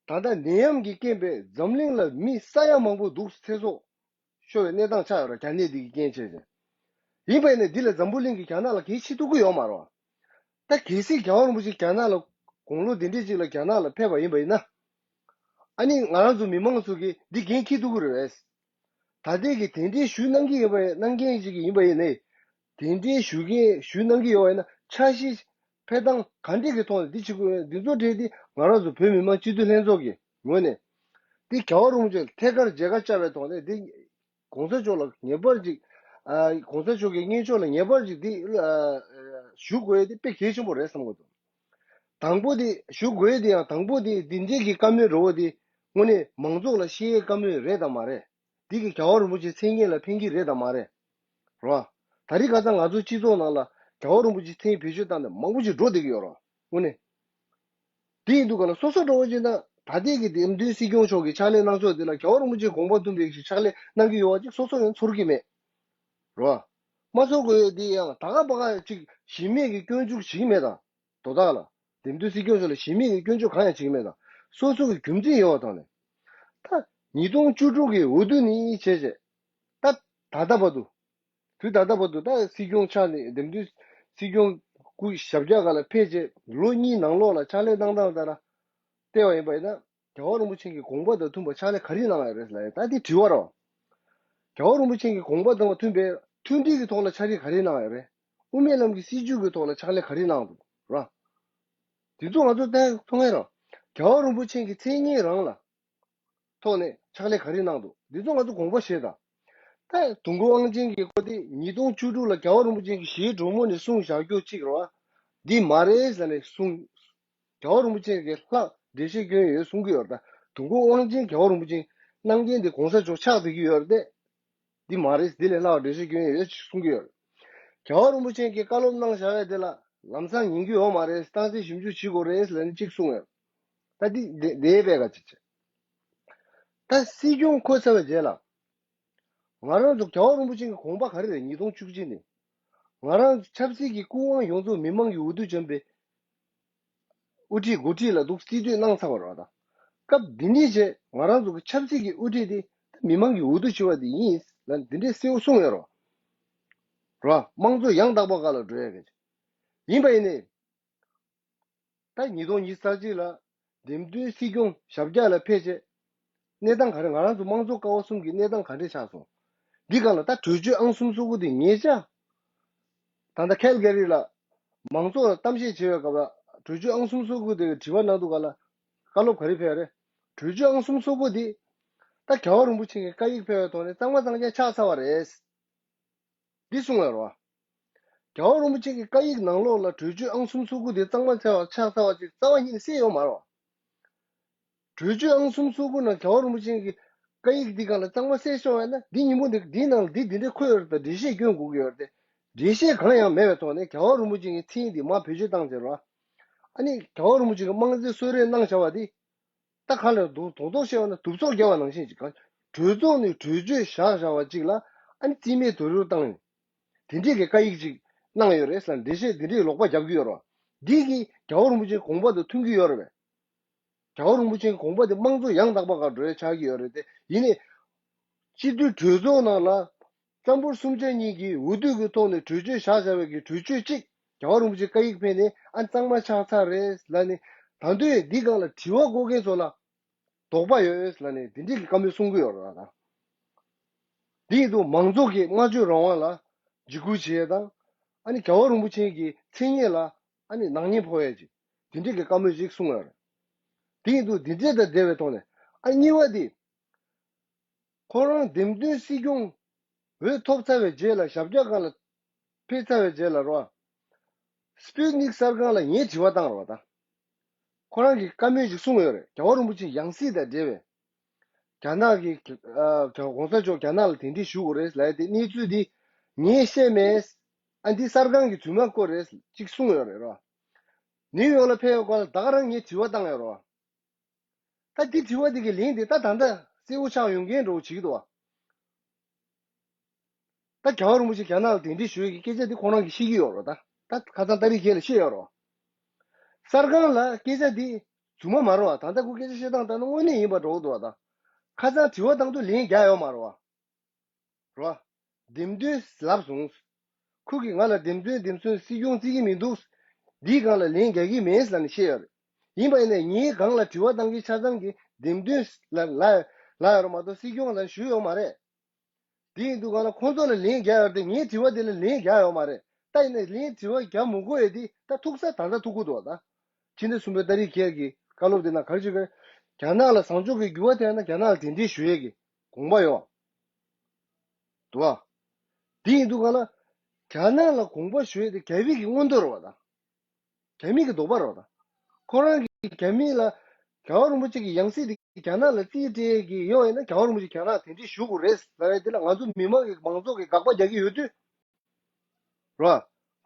ད་ལྟ་ནད་ཡམས་ཀྱི་རྐྱེན་པས་འཛམ་གླིང་ལ་མི་ས་ཡ་མང་པོ་འདུག་ཚེ་སྲོག་ཤོར་བའི་གནས་སྟངས་ཆགས་ཡོད་རེད། རྒྱ་ནད་འདི་གི་རྐྱེན་བྱས་ཏེ། ཡིན་པ་ཡིན་ནའི་འདི་ལ་འཛམ་བུ་གླིང་གིས་རྒྱ་ནག་ལ་འགན་འཁྱེར་ཐུབ་ཀྱི་ཡོད་མ་རེད། ད་གལ་སྲིད་རྒྱལ་བ་རིན་པོ་ཆེ་རྒྱ་ནག་ལ་དགུང་ལོ་འདི་འདྲས་ཅིག་ལ་རྒྱ་ནག་ལ་ཕེབས་པ་ཡིན་པ་ཡིན་ན། ཨ་ནི་ང་རང་ཚོ་མི་མང་ཚོ་གིས་འདི་འགན་འཁྱེར་ཐུབ་ཀྱི་རེད་པས། ད་ལྟའི་གི་དེ་འདྲའི་ཞུ་གནང་གི་ཡོད་པ་གནང་མཁན་ཅིག་ཡིན་པ་ཡིན་ནའི། དེ་འདྲའི་ཞུ་མཁན་ཞུ་གནང་གི་ཡོད་པ་ཡིན་ན་འཆར་གཞི་ཕེབས་སྟངས་ག་འདྲས་ཀྱི་ཐོག་ནས་འདི་བྱེད་དགོས། འདི་ཚོ་གྲས་འདི་ང་རང་ཚོ་བོད་མི་མང་སྤྱི་འཐུས་ལྷན་ཚོགས་ཀྱི་ངོས་ནས་འདི་རྒྱལ་བ་རིན་པོ་ཆེ་ལ་ཐད་ཀར་མཇལ་ཁ་བཅར་བའི་ཐོག་ནས་འདི་གོང་ས་མཆོག་ལ་ངེས་པར་ཅིག་ཨ་གོང་ས་མཆོག་གི་སྙན་ཞུ་ལ་ངེས་པར་ཅིག་འདི་ཨ་ཞུ་དགོས་ཡས་འདི་དཔེ་གལ་ཆེན་པོ་རེད་བསམ་གྱི་འདུག་དང་པོ་དེ་ཞུ་དགོས་དེ་ཡང་དང་པོ་དེ་འདི་འདྲའི་གི་བཀའ་མོལ་རེ་བ་དེ་དངོས་གནས་མང་ཚོགས་ལ་བཤད་ཡའི་བཀའ་མོལ་རེད་དམ་མ་རེད། འདི་གི་རྒྱལ་བ་རིན་པོ་ཆེ་མཚན་སྙན་ལ་ཕན་གྱི་རེད་དམ་མ་རེད། རོ། ད་རེས་ཁ་སང་ང་ཚོ་སྤྱི་ཚོགས་ནང་ལ་རྒྱལ་བ་རིན་པོ་ཆེ་མཚན་བེད་སྤྱོད་བཏང་ནས་མང་པོ་ཞིག་འགྲོ་བསྡད་ཀྱི་ཡོད་རོ། དངོས་གནས། དེ་ཡིན་དུས་ག་ལ་སོ་སོ་འགྲོ་བ་ཅིག་ན་ད་ལྟའི་གི་འདེམས་ཐོན་སྲིད་སྐྱོང་མཆོག་གི་ཕྱག་ལས་གནང་ཕྱོགས་དེ་ལ་རྒྱལ་བ་རིན་པོ་ཆེ་དགོངས་པ་མཐུན་པའི་ཞིག་ཕྱག་ལས་གནང་གི་ཡོད་པ་ཅིག་སོ་སོ་ཡང་ཚོར་གྱི་མེད། རོ། མ་ཚོར་དགོས་ཡོད་དེ་ཡང་ད་ག་པ་ག་ཅིག་གཞི་མེད་ཀྱི་སྐྱོན་འཛུགས་བྱེད་ཀྱི་མེད་ད། དོ་བདག་ལ། འདེམས་ཐོན་སྲིད་སྐྱོང་མཆོག་ལ་གཞི་མེད་ཀྱི་སྐྱོན་བརྗོད་གང་ཡང་བྱེད་ཀྱི་མེད་ད། སོ་སོ་གི་རྒྱུ་མཚན་ཡོད་པ་དང་ནས། ད་ཉིས་སྟོང་བཅུ་དྲུག་གི་འོས་བསྡུ་ནས་བྱས་རྗེས། ད་ད་ལྟ་བར་དུ། དུས་ད་ལྟ་བར་དུ་ད་སྲིད་སྐྱོང་ཆགས་ནས་འདེམས་ཐོན་སྲིད་སྐྱོང་སྐུ་ཞབས་བཀྱག་སྒང་ལ་ཕེབས་རྗེས་ལོ་གཉིས་ནང་ལོགས་ལ་ཕྱག་ལས་གནང་སྟངས་ལྟར་བལྟས་པ་ཡིན་པ་ཡིན་ན། རྒྱལ་བ་རིན་པོ་ཆེ་གི་དགོངས་པ་དང་མཐུན་པར་ཕྱག་ལས་ག་རེ་གནང་ཡོད་རེད་ལབ་ཡ་ད་དེ་དྲི་བ་རེད། རྒྱལ་བ་རིན་པོ་ཆེ་གི་དགོངས་པ་དང་མཐུན་པའི་མཐུན་སྒྲིལ་གྱི་ཐོག་ལ་ཕྱག་ལས་ག་རེ་གནང་ཡོད་རེད། དབུ་མའི་ལམ་གྱི་སྲིད་བྱུས་ཀྱི་ཐོག་ལ་ཕྱག་ལས་ག་རེ་གནང་འདུག་ར། དེ་ཚོ་ང་ཚོ་ལྟ་མཐོང་ཡ་རེད། རྒྱལ་བ་རིན་པོ་ཆེ་གི་མཚན་སྙན་རང་ལ་ཐོག་ནས་ཕྱག་ལས་ག་རེ་གནང་འདུག་འདི་ཚོ་ང་ཚོ་དགོངས་པ་བཞེས་དང་། ད་དུས་འཁོར་དབང་ཆེན་གྱི་སྐོར་དེ་ཉིས་སྟོང་བཅུ་དྲུག་ལ་རྒྱལ་བ་རིན་པོ་ཆེ་གི་ཞལ་དྲོན་མོ་ནས་གསུངས་བཞག་རྒྱུ་གཅིག་རེད་བ། འདི་མ་རེད་ཟེར་ནས་གསུངས། རྒྱལ་བ་རིན་པོ་ཆེ་གིས་ལྷག་འགྲེལ་བཤད་སྐྱོན་ཡོད་གསུང་གི་ཡོད་རེད། ད་དུས་འཁོར་དབང་ཆེན་རྒྱལ་བ་རིན་པོ་ཆེ་གནང་མཁན་དེ་གོང་ས་མཆོག་ཆགས་བསྡད་ཀྱི་ཡོད་རེད་དེ། འདི་མ་རེད། འདི་ལས་ལྷག་འགྲེལ་བཤད་སྐྱོན་ཡོད་ཅེས་གསུང་གི་ཡོད་རེད། རྒྱལ་བ་རིན་པོ་ཆེ་གིས་བཀའ་སློབ་གནང་བཞག་ཡ་དེ་ལ་ལམ་སང་ཉན་གྱི་ཡོད་མ་རེད། སྟངས་འཛིན་ཞིབ་འཇུག་བྱེད་དགོས་རེད་ལབ་ནས་གཅིག་གསུངས་ཡོད། ད་འདི་འདི་འདི་པས་ག་ཅིག་བྱེད། ད་སྲིད་སྐྱོང་འཁོད་ཚར་བའི་རྗེས་ལ། ང་རང་ཚོ་རྒྱལ་བ་རིན་པོ་ཆེ་གི་དགོངས་པ་ག་རེ་རེད། ཉིས་སྟོང་བཅུ་གཅིག་ནས་ང་རང་ཚོ་ཆབ་སྲིད་ཀྱི་སྐུ་དབང་ཡོངས་རྫོགས་མི་མང་གི་འོས་བསྡུ་བྱས་པའི་དབུ་ཁྲིད་འགོ་ཁྲིད་ལ་འདུག་རྩིས་སྤྲོད་གནང་ཚར་བ་རེད་བ། ད་སྐབས་འདི་འདྲའི་རྗེས་ང་རང་ཚོ་གི་ཆབ་སྲིད་ཀྱི་དབུ་ཁྲིད་དེ་མི་མང་གི་འོས་བསྡུ་བྱས་པ་དེ་ཡིན་ལ་འདི་འདྲའི་གསལ་པོ་གསུངས་ཡོད་རེད་བ། རེད་བ། དམངས་གཙོ་ཡང་དག་པ་སྒང་ལ་འགྲོ་ཡ་གི་ཡིན་པ་ཡིན་ནའི། ད་ཉིས་སྟོང་ཉི་ཤུ་རྩ་གཅིག་ལ་འདེམས་ཐོན་སྲིད་སྐྱོང་ཞབས་བཀྱག་ལ་ཕེབས་རྗེས། གནས་སྟངས་ག་རེ། ང་རང་ཚོ་དམངས་གཙོ་ཀ་བ་གསུམ་གྱི་གནས་སྟངས་ག་འདྲས་ཆགས་སོང་། འདི་སྒང་ལ་ད་གྲོས་ཆོད་ཨང་གསུམ་སོ་དགུ་དེ་ཉེ་ཆར། ད་ལྟ་ཁེལ་གྷ་རི་ལ་མང་ཚོགས་ལ་གཏམ་བཤད་བྱེད་པའི་སྐབས་ལ་གྲོས་ཆོད་ཨང་གསུམ་སོ་དགུ་དེ་དྲི་བ་གནང་དུས་སྒང་ལ་བཀའ་སློབ་ག་རེ་ཕེབས་རེད། གྲོས་ཆོད་ཨང་གསུམ་སོ་དགུ་དེ་ད་རྒྱལ་བ་རིན་པོ་ཆེ་གི་བཀའ་ཡིག་ཕེབས་པའི་ཐོག་ནས་གཙང་མ་གཙང་རྐྱང་ཆགས་ཚར་བ་རེད། འདི་གསུངས་ཡོད་རེད་བ། རྒྱལ་བ་རིན་པོ་ཆེ་གི་བཀའ་ཡིག་ནང་ལོགས་ལ་གྲོས་ཆོད་ཨང་གསུམ་སོ་དགུ་དེ་གཙང་མ་ཆགས་པ་ཆགས་ཚར་བ་ཅིག་རྩ་བ་ཉིད་ནས་གསལ་ཡོད་མ་རེད་བ། གྲོས་ཆོད་ཨང་གསུམ་སོ་དགུ་ནང་རྒྱལ་བ་རིན་པོ་ཆེ་གི་བཀའ་ཡིག་འདི་སྒང་ལ་གཙང་མ་གསལ་ཤོར་བ་ཡིན་ན། འདི་སྙིང་པོ་འདི་འདིའི་ནང་ལ་འདི་འདི་འདྲས་འཁོད་ཡོད་རེད། ད་འགྲེལ་བཤད་སྐྱོན་དགོས་ཀྱི་ཡོད་རེད་དེ། འགྲེལ་བཤད་གང་ཡང་མེད་པའི་ཐོག་ནས་རྒྱལ་བ་རིན་པོ་ཆེ་གི་མཚན་ཉིད་འདི་མར་བེད་སྤྱོད་བཏང་བྱས་རེད་བ། ཨ་ནི་རྒྱལ་བ་རིན་པོ་ཆེ་གི་དམངས་རྩིས་གསོལ་རས་གནང་བཞག་པ་འདི། ད་ག་ལ་དུ་དོག་དོག་བཤད་པ་ན་དུབ་ཚོགས་རྒྱག་པ་ནང་བཞིན་ཅིག་ག་གྲོས་ཚོགས་ནས་གྲོས་ཆོད་བཞག་བཞག་པ་ཅིག་ལ་ཨ་ནི་རྩིས་མེད་རྡོག་རོལ་བཏང་ཡོང་། དེ་འདྲས་ཀྱི་བཀའ་ཡིག་ཅིག་གནང་ཡོད་རེད་ཟེར་འགྲེལ་བཤད་དེ་འདྲས་ལོག་པ་རྒྱབ་ཀྱི་ཡོད་རེད་བ། འདི་གིས་རྒྱལ་བ་རིན་པོ་ཆེའི་དགོངས་པ་དང་མཐུན་གྱི་ཡོད་རེད་བས། རྒྱལ་བ་རིན་པོ་ཆེའི་དགོངས་པ་དེ་དམངས་གཙོ་ཡང་དག་པ་སྒང་འགྲོ་ཡ་ཆགས་ཀྱི་ཡོད་རེད་དེ། ཡིན་ནའི། སྤྱི་འཐུས་གྲོས་ཚོགས་ནང་ལ་རྩ་འབོར་གསུམ་ཆ་གཉིས་ཀྱིས་འོས་བསྡུ་གི་ཐོག་ནས་གྲོས་ཆོད་བཞག་བཞག་པའི་གི་གྲོས་ཆོད་གཅིག་རྒྱལ་བ་རིན་པོ་ཆེ་བཀའ་ཡིག་ཕེབས་ནས་ཨ་གཙང་མ་ཆགས་ཚར་རེད་ལབ་ནས། ད་དུང་འདི་སྒང་ལ་དྲི་བ་བཀོད་མཁན་ཚོ་ལ་དོགས་པ་ཡོད་ལབ་ནས་འདི་འདྲའི་གི་བཀའ་མོལ་གསུང་གི་ཡོད་རེད་ད། འདི་ཡིན་དུས་མང་ཚོགས་ཀྱི་སྨྲ་བརྗོད་རང་དབང་ལ་འཇིགས་སྐུལ་བྱེད་ཡས་དང་། ཨ་ནི་རྒྱལ་བ་རིན་པོ་ཆེ་གི་མཚན་སྙན་ལ་ཨ་ནི་ནག་ཉེས་ཕོག་ཡས་ཅིག་འདི་འདྲའི་གི་བཀའ་མོལ་ཅིག་གསུང་ཡོད་རེད། འདི་ཡིན་དུས་འདི་འདྲའི་དང་འབྲེལ་བའི་ཐོག་ནས་ཨ་གཉིས་པ་འདི། ཁོ་རང་འདེམས་ཐོན་སྲིད་སྐྱོང་འོས་ཐོབ་ཚར་བའི་རྗེས་ལ་ཞབས་བཀྱག་སྒང་ལ་ཕེབས་ཚར་བའི་རྗེས་ལ་རོ། སྤུ་ནིག་གསར་ཁང་ལ་ངས་དྲི་བ་བཏང་རོ་ད། ཁོ་རང་གིས་བཀའ་མོལ་ཞིག་གསུངས་ཡོད་རེད། རྒྱལ་བ་རིན་པོ་ཆེའི་ཡང་སྲིད་དང་འབྲེལ་བའི། རྒྱ་ནག་གི་ཨ་གོང་ས་མཆོག་རྒྱ་ནག་ལ་གདན་འདྲེན་ཞུ་དགོས་རེད་ལབ་ཡ་དེ་གནས་ཚུལ་འདི་ངས་ཤེས་མེད། ཨ་འདི་གསར་ཁང་གི་རྫུན་མ་སྐོར་རེད་ཅིག་གསུངས་ཡོད་རེད་རོ། ནིའུ་ཡོག་ལ་ཕེབས་ཡོད་སྐོར་ལ་ད་ག་རང་ངས་དྲི་བ་བཏང་ཡོད་རོ། ད་འདི་དྲི་བ་འདི་གི་ལན་འདི་ད་ད་ལྟ་གསལ་བོ་ཆགས་ཡོང་མཁན་འདྲ་བོ་བྱེད་ཀྱི་འདུག་བ། ད་རྒྱལ་བ་རིན་པོ་ཆེ་རྒྱ་ནག་ལ་གདན་འདྲེན་ཞུ་ཡས་ཀྱི་སྐད་ཆ་འདི་ཁོ་རང་གིས་ཤེས་ཀྱི་ཡོད་རེད་ད། ད་ཁ་སང་ཏ་རིག་རྒྱས་ལ་བཤད་ཡོད་རེད། གསར་ཁང་ལ་སྐད་ཆ་འདི་རྫུན་མ་མ་རེད་བ། ད་ལྟ་ཁོ་སྐད་ཆ་བཤད་སྟངས་ལྟར་ན་དངོས་གནས་ཡིན་པ་འདྲ་བོ་འདུག་བ་ད། ཁ་སང་དྲི་བ་བཏང་དུས་ལན་རྒྱག་ཡོད་མ་རེད་བ། རོ། འདེམས་ཐོན་ལབ་སོང་། ཁོ་གིས་ང་ལ་འདེམས་ཐོན་འདེམས་ཐོན་སྲིད་སྐྱོང་བརྩི་གི་མི་འདུག་འདིའི་སྒང་ལ་ལན་རྒྱག་གི་མེད་ལབ་ནས་བཤད་ཡོད་རེད། ཡིན་པ་ཡིན་ནའི་ངའི་སྒང་ལ་དྲི་བ་བཏང་མཁན་ཆ་ཚང་གིས་འདེམས་ཐོན་ལ་ལ་ལ་ཡོད་རེད་མ་གཏོགས་སྲིད་སྐྱོང་ལ་ཞུས་ཡོད་མ་རེད། དེ་ཡིན་དུས་སྒང་ལ་ཁོང་ཚོ་ལ་ལན་རྒྱག་ཡོད་རེད་དེ་ངའི་དྲི་བ་དེ་ལ་ལན་རྒྱག་ཡོད་མ་རེད། ད་ཡིན་ནའི་ལན་དྲི་བ་རྒྱག་མི་དགོས་ཡས་དེ་ད་ཐུག་ས་ད་ལྟ་ཐུག་གི་འདུག་ད། ཕྱི་ཟླ་གསུམ་པའི་ཏ་རིག་ཁལ་གྱི་བཀའ་སློབ་དེ་ནང་ག་རེ་བྱེད་དགོས། རྒྱ་ནག་ལ་བཟང་ཕྱོགས་ཀྱི་འགྱུར་བ་ཐེབས་ན་རྒྱ་ནག་ལ་གདན་འདྲེན་ཞུ་ཡས་ཀྱི་དགོངས་པ་ཡོད། འདུག་བ། དེ་ཡིན་དུས་གང་ལ། རྒྱ་ནག་ལ་དགོངས་པ་ཞུ་ཡས་དེ་རྒྱ་མི་གི་མངོན་འདོད་རེད་བ་ད། རྒྱ་མི་གི་འདོད་པ་རེད་བ་ད། ཁོ་རང་གིས་རྒྱ་མི་ལ། རྒྱལ་བ་རིན་པོ་ཆེ་གི་ཡང་སྲིད་དེ་རྒྱ་ནག་ལ་རྩིས་སྤྲད་ཀྱི་ཡོད་ཡིན་ན་རྒྱལ་བ་རིན་པོ་ཆེ་རྒྱ་ནག་གདན་འདྲེན་ཞུ་དགོས་རེད་ལབ་ཡས་དེ་ལ་ང་ཚོ་མི་མང་གི་མང་ཚོགས་ཀྱི་དགག་པ་རྒྱག་གི་ཡོད་དུས། རོ།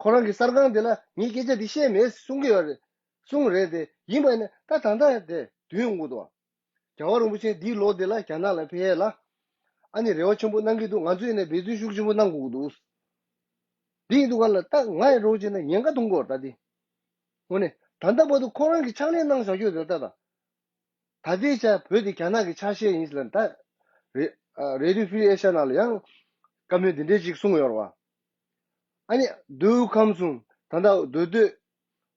ཁོ་རང་གི་གསར་ཁང་དེ་ལ་ངས་སྐད་ཆ་འདི་བཤད་མེད་གསུང་གི་ཡོད་རེད། གསུང་རེད་དེ། ཡིན་པ་ཡིན་ན་ད་ད་ལྟ་དེ་དུས་ཡོང་གི་འདུག་རྒྱལ་བ་རིན་པོ་ཆེ་འདིའི་ལོ་དེ་ལ་རྒྱ་ནག་ལ་ཕེབས་ཡས་ལ། ཨ་ནི་རེ་བ་ཆེན་པོ་གནང་གི་འདུག་ང་ཚོས་ནས་འབད་བརྩོན་ཤུགས་ཆེན་པོ་གནང་དགོས་ཀྱི་འདུག་འདི་ཡིན་དུས་ག་ལ་ད་ང་ཡི་རོགས་བྱས་ན་ཉེན་ཁ་གཏོང་དགོས་རེད་ད་འདི། དངོས་གནས་ད་ལྟ་བར་དུ་ཁོ་རང་གིས་ཕྱག་ལས་གནང་བཞག་རྒྱུ་རེད་ད་ད། ད་ལྟའི་ཆར་བོད་དེ་རྒྱ་ནག་གི་ཆ་ཤས་ཡིན་ཟེར་ལ་ད། རེ་ཨ་རེ་ཌིའོ་ཧྥི་རི་ཨེ་ཤ་ཡ་ནང་ལ་ཡང་བཀའ་མོལ་འདི་འདྲའི་ཅིག་གསུངས་ཡོད་རེད་བ། ཨ་ནི་མདོ་དབུས་ཁམས་གསུམ་ད་ལྟ་མདོ་སྟོད།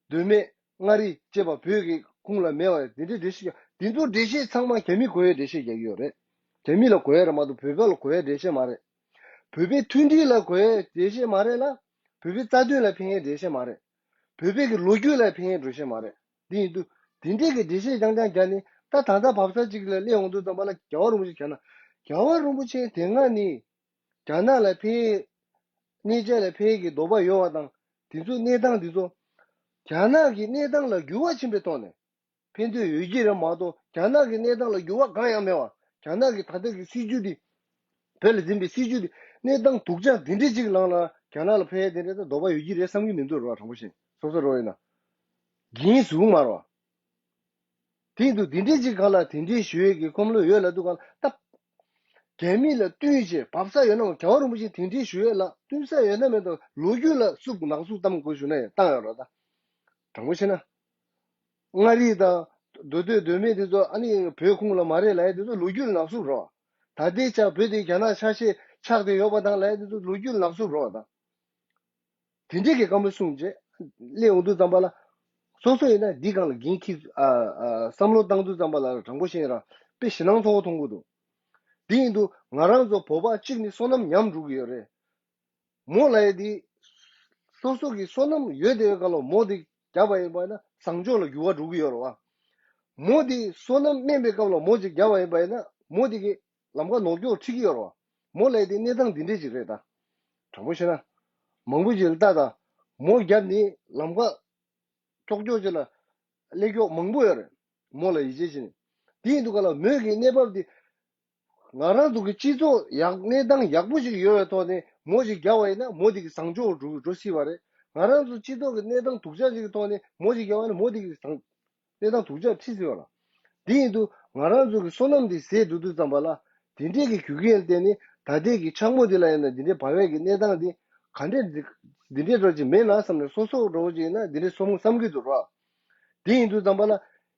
མདོ་སྨད་མངའ་རིས་བཅས་པ་བོད་ཀྱི་ཁོངས་ལ་མེད་པ་འདི་འདྲའི་འགྲེལ་བཤད་འདི་ཚོ་འགྲེལ་བཤད་ཚང་མ་རྒྱ་མི་གོ་བའི་འགྲེལ་བཤད་རྒྱག་གི་ཡོད་རེད། རྒྱ་མི་ལ་གོ་ཡ་རེད་མ་གཏོགས་བོད་པ་ལ་གོ་ཡ་འགྲེལ་བཤད་མ་རེད། བོད་པའི་མཐུན་སྒྲིལ་ལ་གོ་ཡ་འགྲེལ་བཤད་མ་རེད་ལ། བོད་པའི་རྩ་དོན་ལ་ཕན་ཡའི་འགྲེལ་བཤད་མ་རེད། བོད་པའི་གི་ལོ་རྒྱུས་ལ་ཕན་ཡའི་འགྲེལ་བཤད་མ་རེད། འདི་ཡིན་དུས། འདི་འདྲའི་གི་འགྲེལ་བཤད་རྐྱང་རྐྱང་རྒྱག་ནས་ད་ད་ལྟ་བབ་ས་གཅིག་ལ་སླེབས་ཡོང་དུས་ཙམ་པ་ལ་རྒྱལ་བ་རིན་པོ་ཆེ་རྒྱ་ནག་རྒྱལ་བ་རིན་པོ་ཆེ་དེ་སྔ་ནས་རྒྱ་ནག་ལ་ཕན་ཡའི་གནས་ཆ་ལ་ཕན་ཡའི་གི་འདོད་པ་ཡོད་པ་དང་དེ་ཚོ་གནས་སྟངས་དེ་ཚོ་རྒྱ་ནག་གི་གནས་སྟངས་ལ་འགྱུར་བ་ཕྱིན་པའི་ཐོག་ནས། ཕན་ཐོགས་ཡོད་ཀྱི་རེད་མ་གཏོགས་རྒྱ་ནག་གི་གནས་སྟངས་ལ་འགྱུར་བ་གང་ཡང་མེད་པ། རྒྱ་ནག་གི་ད་ལྟ་གི་སྲིད་ཇུས་འདི། བོད་ལ་འཛིན་པའི་སྲིད་ཇུས་འདི་གནས་སྟངས་སྡུག་ཅག་འདི་འདྲའི་ཅིག་ནང་ལ་ རྒྱ་ནག་ལ་ཕེབས་ཡས་དེ་འདྲ་ད་དོགས་པ་ཡོད་ཀྱི་རེད་བསམ་གྱི་མི་འདུག་རོ། དྲང་པོ་བཤད་སོ་སོ་རོ་ཡིན་ན། འགན་ཟུག་མ་རོ། དེ་ཡིན་དུས་དེ་འདྲའི་ཅིག་གང་ལ་དེ་འདྲའི་ཞུ་ཡས་ཀྱི་ཁོམ་ལོ་ཡོད་ལ་འདུག་གང་ལ་ད། རྒྱ་མི་ལ་བསྟུན་བྱས་བབས་ས་ཡོད་ན་རྒྱལ་བ་རིན་པོ་ཆེ་དེ་འདྲའི་ཞུ་ཡས་ལ་བསྟུན་ས་ཡོད་ན་མེད་དོ་ལོ་རྒྱུས་ལ་སུབ་ནག་སུབ་གཏམ་དགོས་ཞུ་ན་ཡང་བཏང་ཡོད་རོ་ད། དྲང་པོ་བཤད་ན། མངའ་རིས་དང་མདོ་སྟོད་མདོ་སྨད་དེ་ཚོ་ཨ་ནི་བོད་ཁོངས་ལ་མ་རེད་ལབ་ཡས་དེ་ཚོ་ལོ་རྒྱུས་ལ་ནག་སུབ་རོ། ད་ལྟའི་ཆ་བོད་དེ་རྒྱ་ནག་ཆ་ཤས་ཆགས་བསྡད་ཡོད་པ་དང་ལབ་ཡས་དེ་ཚོ་ལོ་རྒྱུས་ལ་ནག་སུབ་རོ་ད། དེ་འདྲས་ཀྱི་བཀའ་མོལ་གསུངས་རྗེས་སླེབས་འོང་དུས་ཙམ་པ་ལ། སོ་སོ་ཡིན་ན་འདི་སྒང་ལ་འགན་འཁྱེར་ཨ་ཨ་བསམ་བློ་བཏང་དུས་ཙམ་པ་ལ་དྲང་པོ་བཤད་ར་དཔེ་ཞེད་སྣང་ཚ་བོ་མཐོང་གི་འདུག་དེ་ཡིན་དུས་ང་རང་ཚོ་བོད་པ་གཅིག་ནི་བསོད་ནམས་ཉམས་འགྲོ་གི་ཡོད་རེད། མོ་ལབ་ཡས་དེ། སོ་སོ་གི་བསོད་ནམས་ཡོད་བསྡད་པའི་སྐབས་ལ་མོ་དེ་བརྒྱབ་པ་ཡིན་པ་ན་བཟང་ཕྱོགས་ལ་འགྱུར་བ་འགྲོ་གི་ཡོད་རེད་བ། མོ་དེ་བསོད་ནམས་དམན་པའི་སྐབས་ལ་མོ་ཅིག་བརྒྱབ་པ་ཡིན་པ་ཡིན་ན་མོ་དེ་གི་ལམ་ཁ་ནོར་སྐྱོག་ཁྲིད་ཀྱི་ཡོད་རེད་བ། མོ་ལབ་ཡས་དེ་གནས་སྟངས་འདི་འདྲས་ཅིག་རེད་ད། དྲང་པོ་བཤད་ན། མང་པོ་ཅིག་ལ་ལྟ་ད། མོ་བརྒྱབ་ནི་ལམ་ཁ་ཀྱོག་ཀྱོག་ཅིག་ལ་སླེབས་ཀྱོག་མང་པོ་ཡོད་རེད། མོ་ལ་ཡིད་ཆེས་བྱས་ནས། དེ་ཡིན་དུས་ག་ལ་མོས་ཀྱི་གནས་བབ་དེ། ང་རང་ཚོ་གི་སྤྱི་ཚོགས་ཡག་གནས་སྟངས་ཡག་པོ་ཞིག་ཡོད་པའི་ཐོག་ནས་མོ་ཞིག་རྒྱག་པ་ཡིན་ན་མོ་དེ་གི་བཟང་ཕྱོགས་འགྲོ་འགྲོ་སྲིད་པ་རེད། ང་རང་ཚོ་སྤྱི་ཚོགས་ཀྱི་གནས་སྟངས་སྡུག་ཅག་ཅིག་གི་ཐོག་ནས་མོ་ཞིག་རྒྱག་པ་ཡིན་ན་མོ་དེ་གི་བཟང་གནས་སྟངས་སྡུག་ཅག་ཁྲིད་སྲིད་པ་ལ། དེ་ཡིན་དུས་ང་རང་ཚོ་གི་བསོད་ནམས་དེ་ཟད་འགྲོ་དུས་ཙམ་པ་ལ་དེ་འདྲས་ཀྱི་རྒྱུ་རྐྱེན་ལ་བརྟེན་ནས་ད་ལྟའི་གི་འཆར་ངོ་དེ་ལ་ཡིན་ན་དེ་འདྲས་བབས་པའི་གི་གནས་སྟངས་དེ་ག་འདྲས་འདི་འདྲས་འགྲོ་ཅིག་མེད་ན་བསམ་ནས་སོ་སོ་འགྲོ་བ་ཅིག་ཡིན་ན་དེ་འདྲས་སོང་བསམ་གི་འདུག་ར། དེ་ཡིན་དུས་ཙམ་པ་ལ།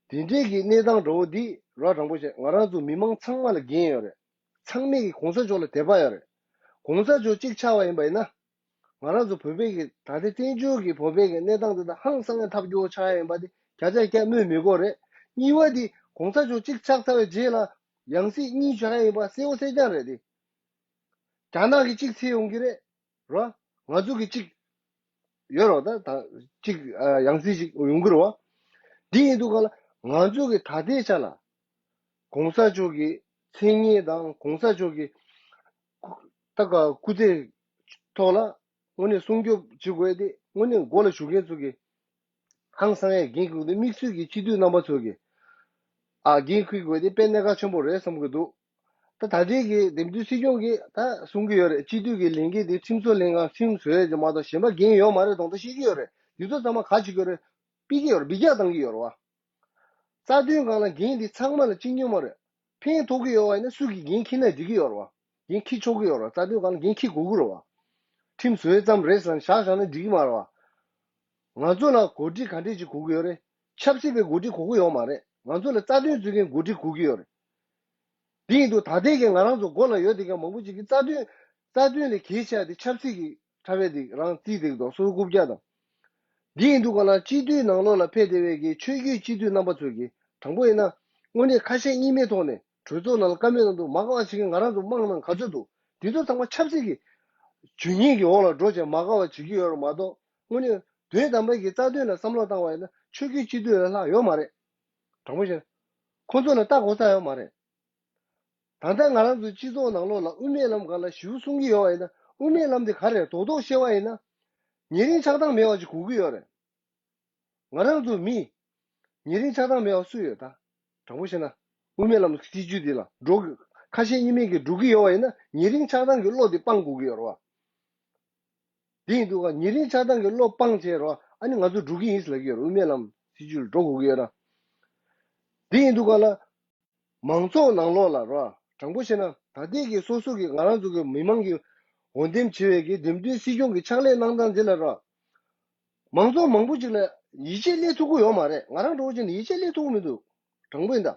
དེ་འདྲའི་གི་གནས་སྟངས་འདྲ་བོ་འདི་ར་དྲང་པོ་བཤད་ང་རང་ཚོ་མི་མང་ཚང་མ་ལ་འགན་ཡོད་རེད། ཚང་མས་གི་གོང་ས་མཆོག་ལ་དད་པ་ཡོད་རེད། གོང་ས་མཆོག་གཅིག་ཆགས་པ་ཡིན་པ་ཡིན་ན། ང་རང་ཚོ་བོད་པའི་གི་ད་ལྟའི་བཙན་བྱོལ་གི་བོད་པའི་གི་གནས་སྟངས་འདི་དང་ཧང་སང་ཡང་ཐབས་སྐྱོ་བོ་ཆགས་ཡ་ཡིན་པ་དེ་བརྒྱ་ཆ་བརྒྱ་སྨོས་མི་དགོས་རེད། གཉིས་པ་དེ་གོང་ས་མཆོག་གཅིག་ཆགས་ཚར་བའི་རྗེས་ལ་ཡང་སྲིད་གཉིས་བྱ་ཡ་ཡིན་པ་གསལ་བོ་གསལ་རྐྱང་རེད་དེ། རྒྱ་ནག་གི་གཅིག་འཚོལ་ཡོང་གི་རེད། རོ། ང་ཚོ་གི་གཅིག་ཡོད་རོ་ད་ད་གཅིག་ཨ་ཡང་སྲིད་ཅིག་ཡོང་གི་རོ། འདི་ཡིན་དུས་ག་ལ་ང་ཚོ་གི་ད་ལྟའི་ཆ་ལ་གོང་ས་མཆོག་གི་མཚན་སྙན་དང་གོང་ས་མཆོག་གི་ད་ག་སྐུ་ཚེ་ཐོག་ལ་དངོས་གནས་སྲུང་སྐྱོབ་བྱེད་དགོས་ཏེ་དངོས་གནས་མགོ་ལ་ཞུགས་མཁན་ཚོ་གི་ཧང་སང་ཡས་འགན་འཁུར་ཏེ་དམིགས་བསལ་གྱི་སྤྱི་འཐུས་རྣམ་པ་ཚོ་གི་ཨ་འགན་འཁུར་དགོས་ཏེ་དཔེ་གནད་འགག་ཆེན་པོ་རེད་བསམ་གྱི་འདུག་ད་ད་ལྟའི་གི་འདེམས་ཐོན་སྲིད་སྐྱོང་གིས་ད་གསུང་གི་ཡོད་རེད། སྤྱི་འཐུས་ཀྱི་ལས་འགན་དེ་ཁྲིམས་བཟོ་ལྷན་ཁང་ཁྲིམས་བཟོ་ཡས་ཀྱི་མ་གཏོགས་གཞན་པ་འགན་ཡོད་མ་རེད་དོན་དག་བཤད་ཀྱི་ཡོད་རེད། འདི་ཚོ་ཚང་མ་ག་བྱེད་ཀྱི་ཡོད་རེད། ཕུད་ཀྱི་ཡོད་རེད། འབུད་རྒྱག་བཏང་གི་ཡོད་རེད་བ། རྩ་དོན་སྒང་ལ་འགན་འདི་ཚང་མ་ལ་གཅིག་མཉམ་མ་རེད། ཕན་ཐོགས་ཀྱི་ཡོད་བ་ཡིན་ན་སུ་གིས་འགན་འཁྱེར་ན་འགྲིག་གི་ཡོད་རེད་བ། འགན་འཁྱེར་ཆོག་གི་ཡོད་རེད་བ། རྩ་དོན་སྒང་ལ་འགན་འཁྱེར་དགོས་ཀྱི་རེད་བ། ཁྲིམས་བཟོ་ཡས་ཙམ་རེད་ཟེར་ནས་བཞག་བཞག་ན་འགྲིག་གི་མ་རེད་བ། ང་ཚོ་ལ་འགོ་ཁྲིད་ག་འདྲས་ཅིག་དགོས་ཀྱི་ཡོད་རེད། ཆབ་སྲིད་པའི་འགོ་ཁྲིད་དགོས་ཀྱི་ཡོད་མ་རེད། ང་ཚོ་ལ་རྩ་དོན་རྩོད་མཁན་འགོ་ཁྲིད་དགོས་ཀྱི་ཡོད་རེད། དེ་ཡིན་དུས་ད་ལྟའི་གི་ང་རང་ཚོ་མགོ་ལ་ཡོད་དེ་ག་མང་པོ་ཅིག་གི་རྩ་དོན་རྩ་དོན་ལས་གལ་ཆེ་བ་དེ་ཆབ་སྲིད་ཀྱི་དྲ་བའི་དེ་རང་རྩིས་དེ་གི་དོག་སོ་རྐུབ་བཀྱག་དང་། འདི་ཡིན་དུས་ག་ལ་སྤྱི་འཐུས་ནང་ལོགས་ལ་ཕེབས་བསྡད་པའི་གི་ཆོས་བརྒྱུད་སྤྱི་འཐུས་རྣམ་པ་ཚོས་གི་དྲང་པོ་ཡིན་ན་དངོས་གནས་ཁ་ཞེ་གཉིས་མེད་ཐོག་ནས་གྲོས་ཚོགས་ནང་ལ་བཀའ་མོལ་གནང་འདུག་མ་དགའ་བ་བྱེད་མཁན་ང་རང་ཚོ་དམངས་ནང་ག་ཚོད་འདུག་འདི་ཚོ་ཚང་མ་ཆབ་སྲིད་ཀྱི་ཇུས་ངན་གྱི་འོག་ལ་འགྲོ་བྱས་མ་དགའ་བ་བྱེད་ཀྱི་ཡོད་རེད་མ་གཏོགས་དངོས་གནས་དོན་དམ་པའི་གི་རྩ་དོན་ལ་བསམ་བློ་བཏང་བ་ཡིན་ན་ཆོས་བརྒྱུད་སྤྱི་འཐུས་ལས་ལྷག་ཡོད་མ་རེད། དྲང་པོ་བཤད་ན། ཁོ་ཚོ་ལ་ལྟ་དགོས་ས་ཡོད་མ་རེད། ད་ལྟ་ང་རང་ཚོའི་སྤྱི་ཚོགས་ནང་ལོགས་ལ་དབུ་མའི་ལམ་སྒང་ལ་ཞེ་པོ་གསུང་གི་ཡོད་པ་ཡིན་ན་དབུ་མའི་ལམ་དེ་ག་རེ་རེད་རྡོག་རྡོག་བཤད་པ་ཡིན་ན། ཉེ་རིང་ཆགས་སྡང་མེད་པ་ཅིག་དགོས་ཀྱི་ཡོད་རེད། ང་རང་ཚོ་མི། ཉེ་རིང་ཆགས་སྡང་མེད་པ་སུ་ཡོད་ད། དྲང་པོ་བཤད་ན། དབུ་མའི་ལམ་སྲིད་བྱུས་འདི་ལ་འགྲོ་གི། ཁ་ཞེ་གཉིས་མེད་ཀྱི་འགྲོ་གི་ཡོད་པ་ཡིན་ན་ཉེ་རིང་ཆགས་སྡང་གི་བློ་དེ་སྤང་དགོས་ཀྱི་ཡོད་རེད་བ། དེ་ཡིན་དུས་ཀ་ཉེ་རིང་ཆགས་སྡང་གི་བློ་སྤངས་བྱས་རོགས་ཨ་ནི་ང་ཚོ་འགྲོ་གི་ཡིན་ཟེར་ལབ་ཀྱི་ཡོད་རེད། དབུ་མའི་ལམ་སྲིད་བྱུས་ལ་འགྲོ་དགོས་ཀྱི་ཡོད་ན། དེ་ཡིན་དུས་ཀ་ལ། མང་ཚོགས་ནང་ལོགས་ལ་རོགས་དྲང་པོ་བཤད་ན་ད་ལྟའི་གི་སོ་སོ་གི་ང་རང་ཚོ་གི་མི་མང་གི་འོས་འདེམས་བྱེད་པའི་གི་འདེམས་ཐོན་སྲིད་སྐྱོང་གི་ཕྱག་ལས་གནང་སྟངས་འདི་ལ་རོགས། མང་ཚོགས་མང་པོ་ཅིག་ལ་ཡིད་ཆེས་སླེབས་ཐུབ་ཀྱི་ཡོད་མ་རེད། ང་རང་འདྲ་བོ་ཅིག་ནི་ཡིད་ཆེས་སླེབས་ཐུབ་ཀྱི་མི་འདུག་དྲང་པོ་ཡིན་ད།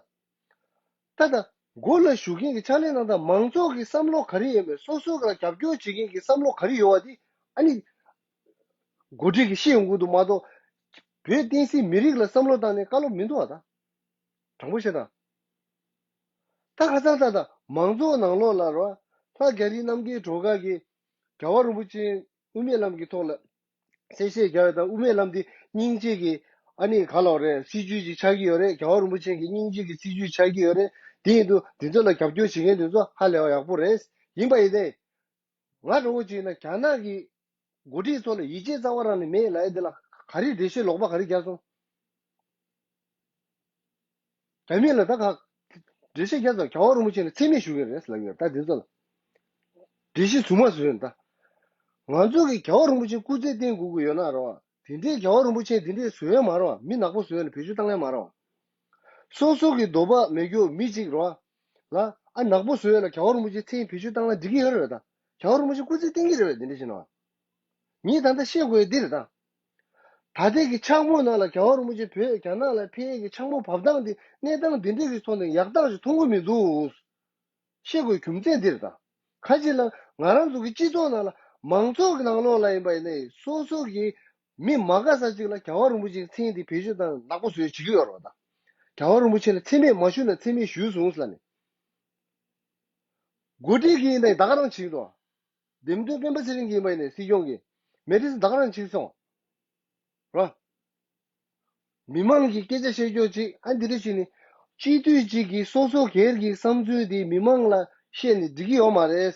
ད་ལྟ་མགོ་ལ་ཞུགས་མཁན་གྱི་ཕྱག་ལས་གནང་སྟངས་མང་ཚོགས་ཀྱི་བསམ་བློ་ག་རེ་ཡོད་མེད་སོ་སོ་ལ་རྒྱབ་སྐྱོར་བྱེད་མཁན་གྱི་བསམ་བློ་ག་རེ་ཡོད་པ་དེ་ཨ་ནི་འགོ་ཁྲིད་ཀྱིས་ཤེས་ཡོང་གི་འདུག་མ་གཏོགས་བོད་བསྟན་སྲིད་མི་རིགས་ལ་བསམ་བློ་བཏང་ནས་བཀའ་སློབ་མི་འདུག་བ་ད། དྲང་པོ་བཤད་ན། ད་ཁ་སང་ད་ལྟ་མང་ཚོགས་ནང་ལོགས་ལ་རོ། ལྷ་རྒྱ་རི་རྣམ་རྒྱལ་སྒྲོལ་དཀར་གྱིས་རྒྱལ་བ་རིན་པོ་ཆེ་དབུ་མའི་ལམ་གྱི་ཐོག་ལ་གསལ་བཤད་རྒྱག་ཡོད་དང་དབུ་མའི་ལམ་འདི་སྙིང་རྗེ་གི་ཨ་ནི་ག་ལོག་རེད། སྲིད་བྱུས་ཅིག་ཆགས་ཀྱི་ཡོད་རེད། རྒྱལ་བ་རིན་པོ་ཆེ་གི་སྙིང་རྗེ་གི་སྲིད་བྱུས་ཆགས་ཀྱི་ཡོད་རེད། དེ་ཡིན་དུས་འདི་ཚོ་ལ་རྒྱབ་སྐྱོར་བྱེད་མཁན་དེ་ཚོ་ཧ་ལས་པ་ཡག་པོ་རེད། ཡིན་པ་ཡིན་ཏེ། ང་འདྲ་བོ་ཅིག་ཡིན་ན་རྒྱ་ནག་གི་འགོ་ཁྲིད་ཚོ་ལ་ཡིད་ཆེས་རྩ་བ་རང་ནས་མེད་ལབ་ཡ་འདི་ལ་ག་རེ་འགྲེལ་བཤད་ལོག་པ་ག་རེ་རྒྱག་སོང་། རྒྱ་མི་ལ་ད་ག་འགྲེལ་བཤད་རྒྱག་ཙང་རྒྱལ་བ་རིན་པོ་ཆེ་ལ་མཚན་སྨད་ཞུ་གི་རེད་ལབ་ཡོད་ད་འདི་ཚོ་ལ། འགྲེལ་བཤད་ཟུར་མ་ཟུར་ཡོད་ད། ང་ཚོ་གི་རྒྱལ་བ་རིན་པོ་ཆེ་སྐུ་ཚེ་བརྟན་དགོས་ཀྱི་ཡོད་ན་རེད་བ། དེ་འདྲའི་རྒྱལ་བ་རིན་པོ་ཆེ་དེ་འདྲའི་བཟོ་ཡ་མ་རེད་བ། མི་ནག་པོ་བཟོ་ཡ་ལ་བེད་སྤྱོད་བཏང་ཡ་མ་རེད་བ། སོ་སོ་གི་འདོད་པ་མེད་རྒྱུ་མི་གཅིག་རེད་བ། ལ་ཨ་ནག་པོ་བཟོ་ཡ་ལ་རྒྱལ་བ་རིན་པོ་ཆེ་མཚན་བེད་སྤྱོད་བཏང་ན་འགྲིག་གི་ཡོད་རེད་བ། ད་རྒྱལ་བ་རིན་པོ་ཆེ་སྐུ་ཚེ་བརྟན་གྱི་རེད་བ། དེ་འདྲ་བྱས་ན་བ། ངས་ད་ལྟ་བཤད་དགོས་ཡ་འདི་རེད་ད། ད་ལྟའི་གི་འཆར་སྒོ་ནང་ལ་རྒྱལ་བ་རིན་པོ་ཆེ་བོད་རྒྱ་ནག་ལ་ཕེབས་ཡས་ཀྱི་འཆར་སྒོ་བབས་སྟངས་འདི་གནས་སྟངས་འདི་འདྲའི་གི་ཐོག་ནས་ཡག་རྟགས་ཤིག་མཐོང་གི་མི་འདུག། བཤད་དགོས་རྒྱུ་མཚན་འདི་རེད་ད། ཁ་ཅིག་ལ་ང་རང་ཚོ་གི་སྤྱི་ཚོགས་ནང་ལ་མང་ཚོགས་ཀྱི་ནང་ལོགས་ལ་ཡིན་པ་ཡིན་ནའི་སོ་སོ་གི་མི་མ་དགའ་ས་ཅིག་ལ་རྒྱལ་བ་རིན་པོ་ཆེའི་མཚན་འདི་བེད་སྤྱོད་དང་ནག་པོ་བཟོས་བྱེད་ཀྱི་ཡོད་རེད་བ་ད། རྒྱལ་བ་རིན་པོ་ཆེ་ལ་མཚན་སྨད་མ་ཞུས་ན་མཚན་སྨད་ཞུས་སོང་ཟེར་ནས། འགོ་ཁྲིད་ཀྱི་ཡིན་ནའི་ད་ག་རང་བྱེད་ཀྱི་འདུག། འདེམས་ཐོན་སྤེན་པ་ཚེ་རིང་གིས་ཡིན་པ་ཡིན་ནའི་སྲིད་སྐྱོང་གིས་མེ་ཏྲིས་ད་ག་རང་བྱེད་སོང་། ར། མི་མང་གི་སྐད་ཆ་བཤད་རྒྱུ་ཅིག་ཨ་འདི་འདྲ་བྱས་ནས་སྤྱི་འཐུས་གཅིག་གིས་སོ་སོ་སྒེར་གྱི་བསམ་ཚུལ་དེ་མི་མང་ལ་བཤད་ནས་འགྲིག་གི་ཡོད་མ་རེད།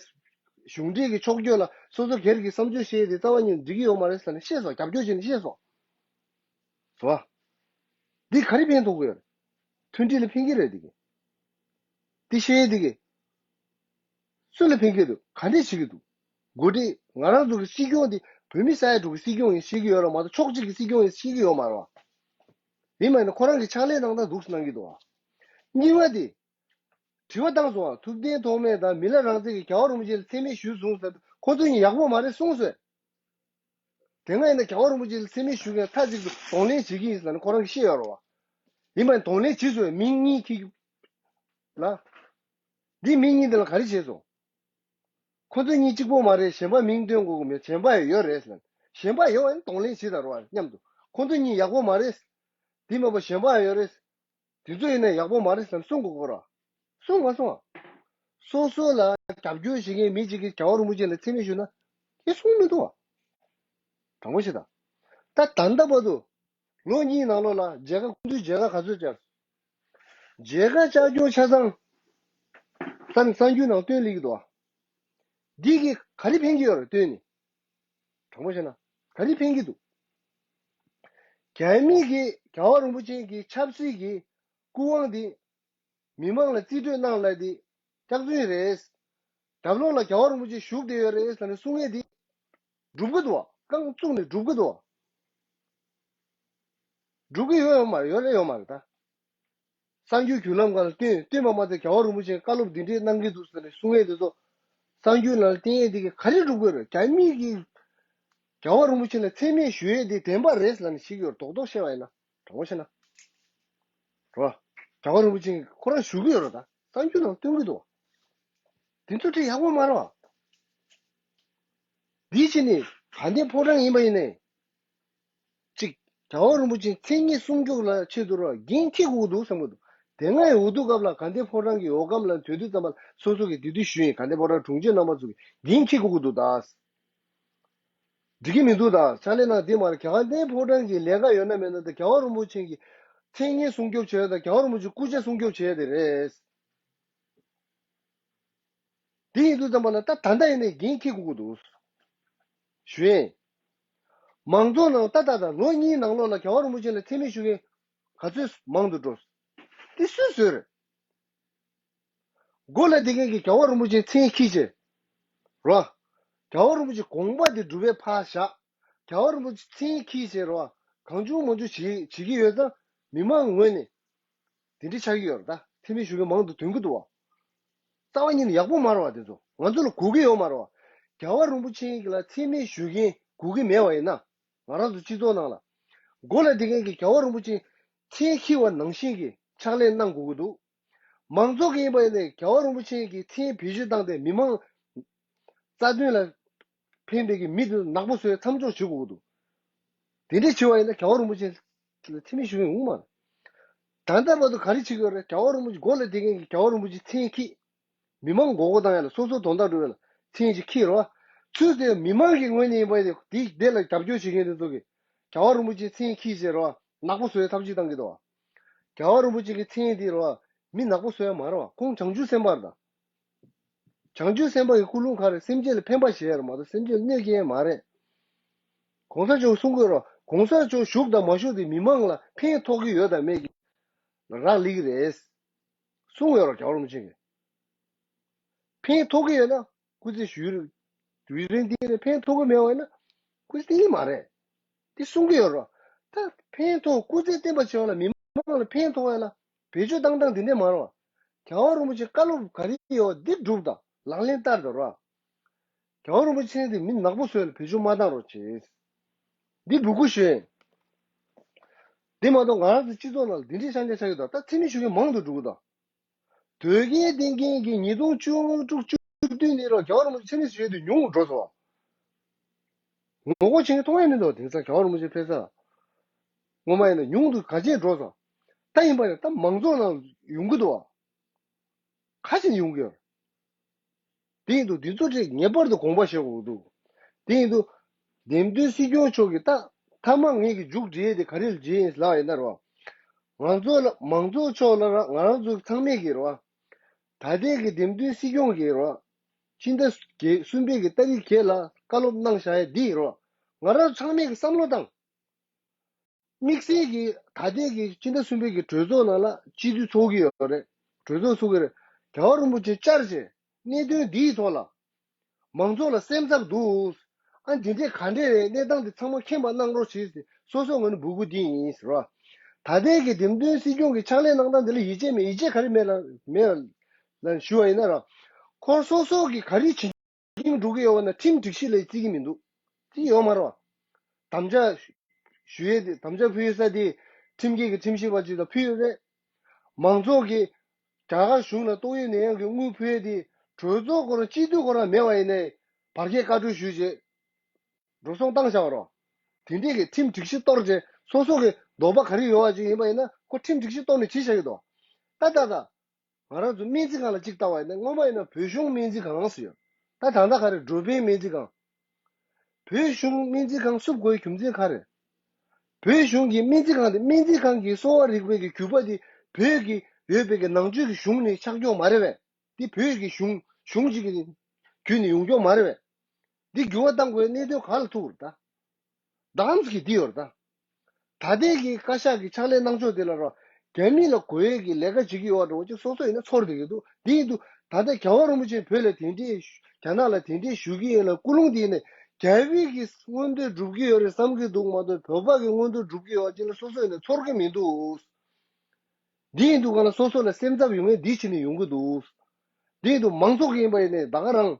གཞུང་འབྲེལ་གྱི་ཕྱོགས་བསྐྱོད་ལ་སོ་སོ་སྒེར་གྱི་བསམ་ཚུལ་བཤད་དེ་རྩ་བ་ཉིད་འགྲིག་གི་ཡོད་མ་རེད་ཟེར་ནས་བཤད་སོང་། རྒྱབ་སྐྱོར་བྱས་ནས་བཤད་སོང་། སོ། འདི་ག་རེ་ཕན་ཐོགས་ཀྱི་ཡོད་རེད། མཐུན་སྒྲིལ་ལ་ཕན་གྱི་རེད་འདི་གི། འདི་བཤད་འདི་གི། སུ་ལ་ཕན་གྱི་འདུག། ག་འདྲས་བྱེད་ཀྱི་འདུག། འགོ་ཁྲིད་ང་རང་ཚོ་གི་སྲིད་སྐྱོང་འདི་བོད་མི་ས་ཡ་དྲུག་གི་སྲིད་སྐྱོང་ཡིན་ཤེས་ཀྱི་ཡོད་ར་མ་གཏོགས་ཕྱོགས་གཅིག་གི་སྲིད་སྐྱོང་ཡིན་ཤེས་ཀྱི་ཡོད་མ་རེད་བ། ཡིན་མ་ཡིན་ན་ཁོ་རང་གི་ཕྱག་ལས་གནང་སྟངས་འདུག་སེ་གནང་གི་འདུག་བ། གཉིས་པ་དེ། དྲི་བ་བཏང་སོང་བ། ཐུབ་བསྟན་ཐོགས་མེད་དང་མི་ལ་རང་བཙན་གྱིས་རྒྱལ་བ་རིན་པོ་ཆེ་ལ་མཚན་སྨད་ཞུས་སོང་ཟེར། ཁོ་ཚོ་གཉིས་ཡག་པོ་མ་རེད་གསུངས་སོང་། དེ་སྔ་ཡིན་ན་རྒྱལ་བ་རིན་པོ་ཆེ་ལ་མཚན་སྨད་ཞུ་མཁན་མཐའ་གཅིག་ཏུ་གདོང་ལེན་བྱེད་ཀྱི་ཡིན་ཟེར་ནས་ཁོ་རང་གིས་བཤད་ཡོད་རེད་བ། ཡིན་པ་ཡིན་གདོང་ལེན་བྱེད་དགོས། མིང་གཉིས་ཁྱེར་རྒྱུ་ལ། འདི་མིང་གཉིས་འདི་ལ་ག་རེ་བྱས་སོང་། ཁོ་ཚོ་གཉིས་གཅིག་པོ་མ་རེད། གཞན་པ་མིང་སྟོན་དགོས་ཀྱི་མེད། གཞན་པ་ཡང་ཡོད་རེད་ཟེར་ནས། གཞན་པ་ཡོད་པ་ཡིན་གདོང་ལེན་བྱེད་དང་རོགས་མཉམ་དུ། ཁོ་ཚོ་གཉིས་ཡག་པོ་མ་རེད། འདི་མ་པ་གཞན་པ་ཡང་ཡོད་རེད། དེ་ཚོ་ཡིན་ན་ཡག་པོ་མ་རེད་ཟེར་ནས་གསུང་དགོས་ཀྱི་རེད། གསུང་མ་སོང་ཨ། སོ་སོ་ལ་རྒྱབ་སྐྱོར་བྱེད་མཁན་མི་གཅིག་གིས་རྒྱལ་བ་རིན་པོ་ཆེ་ལ་མཚན་སྨད་ཞུས་ན་དེ་གསུང་མི་འདུག་ཨ། དྲང་པོ་བཤད་དང་། ད་ད་ལྟ་བར་དུ་ལོ་གཉིས་ནང་ལོགས་ལ་མཇལ་ཁ་ཁོང་ཚོས་མཇལ་ཁ་ག་ཚོད་བཅར། མཇལ་ཁ་བཅར་རྒྱུ་ཆ་ཚང་གསར་གསར་འགྱུར་ནང་བཏོན་ལེགས་འདུག་ཨ། འདི་གིས་ག་རེ་ཕན་གྱི་ཡོད་རེད་བཏོན་ནས། དྲང་པོ་བཤད་ན་ག་རེ་ཕན་གྱི་འདུག། རྒྱ་མི་གིས་རྒྱལ་བ་རིན་པོ་ཆེ་གི་ཆབ་སྲིད་ཀྱི་སྐུ་དབང་འདི་མི་མང་ལ་རྩིས་སྤྲོད་གནང་ལ་འདི་སྐྱག་རྫུན་རེད། རྒྱབ་ལོགས་ལ་རྒྱལ་བ་རིན་པོ་ཆེ་བཞུགས་བསྡད་ཡོད་རེད་ཟེར་ནས་གསུང་མཁན་འདི་སྒྲུབ་ཀྱི་འདུག་བ། རྐང་བཙུགས་ནས་སྒྲུབ་ཀྱི་འདུག་བ། སྒྲུབ་ཀྱི་ཡོད་ཡོད་མ་རེད། ཡོད་རེད་ཡོད་མ་རེད་ད། གསར་འགྱུར་བརྒྱུད་ལམ་སྒང་ལ་བཏོན། བཏོན་པ་མ་ཚད་རྒྱལ་བ་རིན་པོ་ཆེས་བཀའ་སློབ་འདི་འདྲས་གནང་གི་འདུག་ཟེར་ནས་གསུང་ཡས་དེ་ཚོ་གསར་འགྱུར་ནང་ལ་བསྟན་ཡས་དེ་གིས་ག་རེ་སྒྲུབ་དགོས་རེད། རྒྱ་མི་གིས་རྒྱལ་བ་རིན་པོ་ཆེ་ལ་མཚན་སྨད་ཞུ་ཡས་དེ་བདེན་པ་རེད་ཟེར་ནས་བཤད་ཀྱི་ཡོད་རེད། རྡོག་རྡོག་བཤད་པ་ཡིན་ན། དྲང་པོ་བཤད་ན། རོ། རྒྱལ་བ་རིན་པོ་ཆེ་ཁོ་རང་ཞུ་གི་ཡོད་རེད་ད། གསར་འགྱུར་ནང་སྟོན་གི་འདུག། དེ་ཚོ་དེ་ཡག་པོ་མ་རེད་བ། འདི་ཕྱི་ནས་དགའ་ལྡན་ཕོ་བྲང་ཡིན་པ་ཡིན་ནའི། གཅིག་རྒྱལ་བ་རིན་པོ་ཆེ་མཚན་སྙན་སྲུང་སྐྱོབ་ལ་ཆེད་དུ་རོགས་འགན་འཁྱེར་དགོས་འདུག་བསམ་གི་འདུག། དེ་སྔ་ཡི་འོས་བསྡུ་སྐབས་ལ་དགའ་ལྡན་ཕོ་བྲང་གི་འོས་སྒམ་ལ་འཛུལ་དུས་ཙམ་པ་སོ་སོ་གིས་དེ་དུས་ཞུས་ཡིན། དགའ་ལྡན་ཕོ་བྲང་དྲུང་ཆེ་རྣམ་པ་ཚོ་གིས་འགན་འཁྱེར་དགོས་ཀྱི་འདུག་ད། འགྲིག་གི་མི་འདུག་ད། ཕྱག་ལས་གནང་དེ་མ་རེད། དགའ་ལྡན་ཕོ་བྲང་གི་ལས་ཀ་ཡོད་ན་མེད་ན་ད་རྒྱལ་བ་རིན་པོ་ཆེ་གི་མཚན་སྙན་སྲུང་སྐྱོབ་བྱས་ཡོད་ད། རྒྱལ་བ་རིན་པོ་ཆེ་སྐུ་ཕྱྭ་སྲུང་སྐྱོབ་བྱས་ཡོད་དེ་རེད། དེ་ཡིན་དུས་ཙམ་པ་ལ་ད་ད་ལྟ་ཡིན་ནའི་འགན་འཁྱེར་དགོས་ཀྱི་འདུག་ཞུ་ཡིན། མང་ཚོགས་ནང་ད་ད་ད་ལོ་གཉིས་ནང་ལོགས་ལ་རྒྱལ་བ་རིན་པོ་ཆེ་ལ་མཚན་སྨད་ཞུ་མཁན་ག་ཚོད་མང་དུ་འགྲོ། དེ་སུས་བཟོས་རེད། སྒོ་ལ་བསྡད་མཁན་གྱིས་རྒྱལ་བ་རིན་པོ་ཆེའི་མཚན་འཁྱེར་བྱས། རོ། རྒྱལ་བ་རིན་པོ་ཆེ་དགོངས་པ་དེ་སྒྲུབ་པའི་ཕར་བཞག། རྒྱལ་བ་རིན་པོ་ཆེ་མཚན་འཁྱེར་བྱས་རོ། གང་བྱུང་མང་བྱུང་བྱེད་བྱེད་ཀྱི་ཡོད་ཙང་མི་མང་ངོས་ནས་དེ་འདྲ་ཆགས་ཀྱི་ཡོད་རེད་ད། མཚན་སྨད་ཞུ་མཁན་མང་དུ་ཐོན་གྱི་འདུག་བ། རྩ་བ་ཉིད་ནས་ཡག་པོ་མ་རེད་བ། དེ་ཚོ་ང་ཚོ་ལ་དགོས་ཀྱི་ཡོད་མ་རེད་བ། རྒྱལ་བ་རིན་པོ་ཆེ་ལ་མཚན་སྨད་ཞུ་མཁན་དགོས་ཀྱི་མེད་པ་ཡིན་ན། ང་རང་ཚོ་སྤྱི་ཚོགས་ནང་ལ་སྒོ་ལ་བསྡད་མཁན་གྱིས་རྒྱལ་བ་རིན་པོ་ཆེ་མཚན་འཁྱེར་བ་ནང་བཞིན་གྱི་ཕྱག་ལས་གནང་དགོས་ཀྱི་འདུག། མང་ཚོགས་ཀྱི་ཡིན་པ་ཡིན་ནའི་རྒྱལ་བ་རིན་པོ་ཆེ་གི་མཚན་བེད་སྤྱོད་བཏང་སྟེ་མི་མང་རྩ་དོན་ལ་ཕན་པའི་གི་མི་དེ་ནག་པོ་བཟོས་མཚམས་འཇོག་བྱེད་དགོས་ཀྱི་འདུག། དེ་འདྲས་བྱས་པ་ཡིན་ན་རྒྱལ་བ་རིན་པོ་ཆེ་ལ་མཚན་སྨད་ཞུ་མཁན་ཡོང་གི་མ་རེད། ད་ལྟ་བར་དུ་ག་རེ་བྱེད་ཀྱི་ཡོད་རེད། རྒྱལ་བ་རིན་པོ་ཆེ་སྒོ་ལ་བསྡད་མཁན་གྱིས་རྒྱལ་བ་རིན་པོ་ཆེ་མཚན་འཁྱེར། མི་མང་མགོ་སྐོར་བཏང་ཡ་ལ་སོ་སོ་དོན་དག་སྒྲུབ་ཡ་ལ་མཚན་ཅིག་འཁྱེར་རོ། ཚུལ་དེ་མི་མང་གི་ངོས་ནས་ཡིན་པ་ཡིན་ཏེ་དེ་དེ་ལ་རྒྱབ་སྐྱོར་བྱེད་མཁན་དེ་ཚོ་གིས་རྒྱལ་བ་རིན་པོ་ཆེའི་མཚན་འཁྱེར་བྱས་རོ། ནག་པོ་བཟོ་ཡ་ཐབས་ཅིག་བཏང་གི་འདུག། རྒྱལ་བ་རིན་པོ་ཆེ་གི་མཚན་དེ་རོ། མི་ནག་པོ་བཟོ་ཡ་མ་རེད་བ། ཁོང་བྱང་ཆུབ་སེམས་དཔའ་རེད་ད། བྱང་ཆུབ་སེམས་དཔའ་གི་ཀུན་སློང་ག་རེ། སེམས་ཅན་ལ་ཕན་པ་བྱེད་ཡ་རེད་མ་གཏོགས་སེམས་ཅན་ལ་གནོད་སྐྱེལ་ཡ་མ་རེད། གོང་ས་མཆོག་གསུང་གི་རོ། གོང་ས་མཆོག་བཞུགས་དང་མ་བཞུགས་དེ་མི་མང་ལ་ཕན་ཐོགས་ཀྱི་ཡོད་དང་མེད་ཀྱི་རག་ལས་ཀྱི་རེད། གསུང་ཡོད་རོ་རྒྱལ་བ་རིན་པོ་ཆེ་གིས། ཕན་ཐོགས་ཀྱི་ཡོད་ན་སྐུ་ཚེ་ཞུ་རུ་ དུས་རིང་འདི་ནས་ཕན་ཐོགས་ཀྱི་མེད་པ་ཡིན་ན་སྐུ་ཚེ་བརྟན་གྱི་མ་རེད། དེ་གསུང་གི་ཡོད་རོ། ད་ཕན་ཐོགས་སྐུ་ཚེ་བརྟན་པ་བྱེད་པ་ལ་མི་མང་ལ་ཕན་ཐོགས་ཡ་ལ་བེད་སྤྱོད་བཏང་སྟངས་འདི་འདྲས་མ་རེད་བ། རྒྱལ་བ་རིན་པོ་ཆེ་བཀའ་སློབ་ག་རེ་ཡོད་འདི་སྒྲུབ་དང་ལག་ལེན་བསྟར་དང་རོ། རྒྱལ་བ་རིན་པོ་ཆེ་འདི་མི་ནག་པོ་བཟོས་ལ་བེད་སྤྱོད་མ་བཏང་རོགས་བྱེད། འདི་འབོད་སྐུལ་ཞུ་ཡིན། འདི་མ་གཏོགས་ང་རང་ཚོ་སྤྱི་ཚོགས་ནང་ལ་འདི་འདྲའི་ཤན་ཆ་ཆགས་ཀྱི་འདུག་ད་མཚན་སྨད་ཞུ་མཁན་མང་དུ་འགྲོ་གི་འདུག་དོལ་རྒྱལ་བསྟེན་མཁན་གྱི་ཉིས་སྟོང་བཅུ་དྲུག་བཅུ་བདུན་ནས་རོ་རྒྱལ་བ་རིན་པོ་ཆེ་མཚན་སྨད་ཞུ་ཡས་དེ་ཉུང་དུ་འགྲོ་སོང་། ངོ་རྒོལ་བྱེད་མཁན་མཐོང་ཡས་མི་འདུག་དེང་སང་རྒྱལ་བ་རིན་པོ་ཆེ་ཕེབས་ས། སྔོན་མ་ཡིན་ན་ཉུང་དུ་ག་ཅེས་འགྲོ་སོང་། ད་ཡིན་པ་ཡིན་ད་མང་ཚོགས་ནང་ཡོང་གི་འདུག་བ། ཁ་ཤས་ཡོང་གི་ཡོད། དེ་ཡིན་དུས་འདི་ཚོ་ཁྲིད་ངེས་པར་དུ་དགོངས་པ་བཞེས་དགོས་འདུག་དེ་ཡིན་དུས་འདེམས་ཐོན་སྲིད་སྐྱོང་མཆོག་གིས་ད་མཐའ་མ་ངེད་ཀྱི་མཇུག་སྒྲིལ་ཡས་དེ་ག་རེ་ལ་བྱེད་ཡིན་ལབ་ཡིན་ན་རོ། ང་ཚོ་ལ་མང་ཚོགས་ཕྱོགས་ལ་ར་ང་རང་ཚོ་ཚང་མས་ཀྱི་རོ། ད་ལྟའི་གི་འདེམས་ཐོན་སྲིད་སྐྱོང་གིས་རོ། སྤྱི་ཟླ་བརྒྱད་གསུམ་པའི་གི་ཏ་རིག་བརྒྱད་ལ་བཀའ་སློབ་གནང་བཞག་ཡས་འདི་རོ། ང་རང་ཚང་མས་ཀྱི་བསམ་བློ་བཏང་། དམིགས་བསལ་གྱིས་ད་ལྟའི་གི་སྤྱི་ཟླ་གསུམ་པའི་གི་གྲོས་ཚོགས་ནང་ལ་སྤྱི་འཐུས་ཚོགས་ཀྱི་ཡོད་རེད། གྲོས་ཚོགས་ཚོགས་ཀྱི་རེད། རྒྱལ་བ་རིན་པོ་ཆེ་བཅར་བྱས་གནད་དོན་འདིའི་ཐོག་ལ་མང་ཚོགས་ལ་སེམས་འཚབ་འདུག་ཨ་འདི་འདྲས་ག་འདྲས་རེད། གནས་སྟངས་འདི་ཚང་མ་མཁྱེན་པ་གནང་རོགས་བྱེད་ཟེར་སོ་སོ་ངོས་ནས་འབོད་སྐུལ་འདི་ཡིན་ཟེར་བ། ད་ལྟའི་གི་འདེམས་ཐོན་སྲིད་སྐྱོང་གི་ཕྱག་ལས་གནང་སྟངས་འདི་ལ་ཡིད་ཆེས་མེད། ཡིད་ཆེས་ག་རེ་མེད་ལ་མེད་ལ་ཞུ་བ་ཡིན་ན་ར། ཁོ་སོ་སོ་གི་ག་རེ་བྱེད་ཀྱིན་འགྲོ་གི་ཡོད་པ་ན་ཁྲིམས་སྒྲིག་གཞི་ལ་བརྩི་གི་མི་འདུག་ཅི་ཡོད་མ་རེད་བ། དམ་བཅའ་ཞུ་ཡས་དེ་དམ་བཅའ་ཕུལ་ས་དེ་ཁྲིམས་འགལ་གྱི་ཁྲིམས་ཞིབ་པ་ཅིག་ལ་ཕུལ་ཡོད་རེད། མང་ཚོགས་ཀྱི་རྒྱ་གར་གཞུང་ལ་ཏོག་དབྱིབས་ནད་ཡམས་ཀྱི་དངུལ་ཕུལ་ཡས་དེ་གྲོས་ཚོགས་ཁོ་རང་སྤྱི་འཐུས་ཁོ་རང་མེད་པ་ཡིན་ནའི་བར་བརྒལ་བཀའ་འཁྲོལ་ཞུས་རྗེས་འགྲོ་སོང་བཏང་བཞག་པ་རོ། དེ་འདྲས་ཀྱི་ཁྲིམས་སྒྲིག་གཞི་གཏོར་རྗེས་སོ་སོ་གི་འདོད་པ་ག་རེ་ཡོད་པ་ཅིག་ཡིན་པ་ཡིན་ན་ཁོ་ཁྲིམས་སྒྲིག་གཞི་གཏོར་ནས་བྱེད་བཞག་གི་འདུག་ད་ད་ད། ང་རང་ཚོ་སྨན་རྩིས་ཁང་ལ་གཅིག་ལྟ་བ་ཡིན་ན་སྔོན་མ་ཡིན་ན་བོད་གཞུང་སྨན་རྩིས་ཁང་ཟེར་ཡོད། ད་ད་ལྟ་ག་རེ་འགྲོ་ཕན་སྨན་རྩིས་ཁང་། བོད་གཞུང་སྨན་རྩིས་ཁང་བསུབ་དགོས་རྒྱུ་མཚན་ག་རེ། བོད་གཞུང་གི་སྨན་རྩིས་ཁང་དེ་སྨན་རྩིས་ཁང་གི་གསོ་བ་རིག་པའི་གི་རྒྱུད་པ་དེ་བོད་ཀྱི་ཡོད་པའི་གི་ནང་ཆོས་ཀྱི་གཞུང་ནས་ཆགས་ཀྱོག་མ་རེད་པས། འདི་བོད་ཀྱི་གཞུང་གཞུང་གཅིག་གི་བརྒྱུད་ནས་ཡོང་ཀྱོག་མ་རེད་པས། འདི་འགྱུར་བ་གཏང་དགོས་གནད་དོན་ག་ལ་ཐུག་རེད་ད། བདམས་ཀྱི་འདི་ཡོད་རེད་ད། ད་ལྟའི་གི་བཀའ་ཤག་གི་ཕྱག་ལས་གནང་ཕྱོགས་དེ་ལ་རོ། རྒྱ་མི་ལ་གོ་ཡས་ཀྱི་ལས་ཀ་བྱེད་ཀྱི་ཡོད་རེད་འོ་ཅིག་སོ་སོ་ཡིན་ན་ཚོར་བསྡད་ཀྱི་འདུག་འདི་ཡིན་དུས་ད་ལྟ་རྒྱལ་བ་རིན་པོ་ཆེ་བོད་ལ་དེ་འདྲས་རྒྱ་ནག་ལ་དེ་འདྲས་ཞུ་གི་ཡིན་ལ་ཀུན་སློང་དེ་ཡིན་ན་རྒྱ་བོད་ཀྱི་མངོན་འདོད་སྒྲུབ་ཀྱི་ཡོད་རེད་བསམ་གྱི་འདུག་མ་གཏོགས་བོད་པ་གི་མངོན་འདོད་སྒྲུབ་ཀྱི་ཡོད་ཅིག་ལ་སོ་སོ་ཡིན་ན་ཚོར་གྱི་མི་འདུག་འདི་ཡིན་དུས་གང་ལ་སོ་སོ་ལ་སེམས་འཚབ་ཡོང་མཁན་འདི་བྱས་ནས་ཡོང་གི་འདུག་འདི་ཡིན་དུས་མང་ཚོགས་ཀྱི་ཡིན་པ་ཡིན་ནའི་ད་ག་རང་།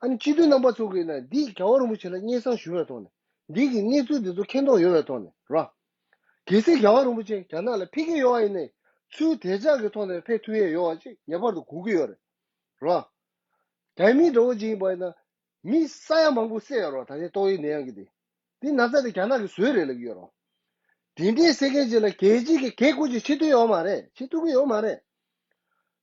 ཨ་ནི་སྤྱི་འཐུས་རྣམ་པ་ཚོ་གིས་ན་འདི་རྒྱལ་བ་རིན་པོ་ཆེ་ལ་སྙན་སེང་ཞུ་བའི་ཐོག་ནས་འདི་གི་གནས་ཚུལ་འདི་ཚོ་མཁྱེན་རྟོགས་ཡོད་པའི་ཐོག་ནས་ར། གལ་སྲིད་རྒྱལ་བ་རིན་པོ་ཆེ་རྒྱ་ནག་ལ་ཕེབས་ཀྱི་ཡོད་པ་ཡིན་ནའི་ཚུལ་དེ་ཅག་གི་ཐོག་ནས་ཕེབས་ཐུབ་ཡས་ཡོད་པ་ཅིག་ངེས་པར་དུ་དགོས་ཀྱི་ཡོད་རེད་ར། རྒྱ་མི་འདྲ་བོ་ཅིག་ཡིན་པ་ཡིན་ན། མི་ས་ཡ་མང་པོ་བསད་ཡོད་རོ། ད་ནི་ཏོག་དབྱིབས་ནད་ཡམས་ཀྱི་དེ། དེ་ན་ཚ་དེ་རྒྱ་ནག་གིས་བཟོས་རེད་ལབ་ཀྱི་ཡོད་རོ། དེ་འདྲའི་བསད་མཁན་ཅིག་ལ་རྒྱལ་སྤྱི་གི་གེ་བཀོད་ཅིག་བྱེད་ཐུབ་ཡོད་མ་རེད། བྱེད་ཐུབ་ཀྱི་ཡོད་མ་རེད།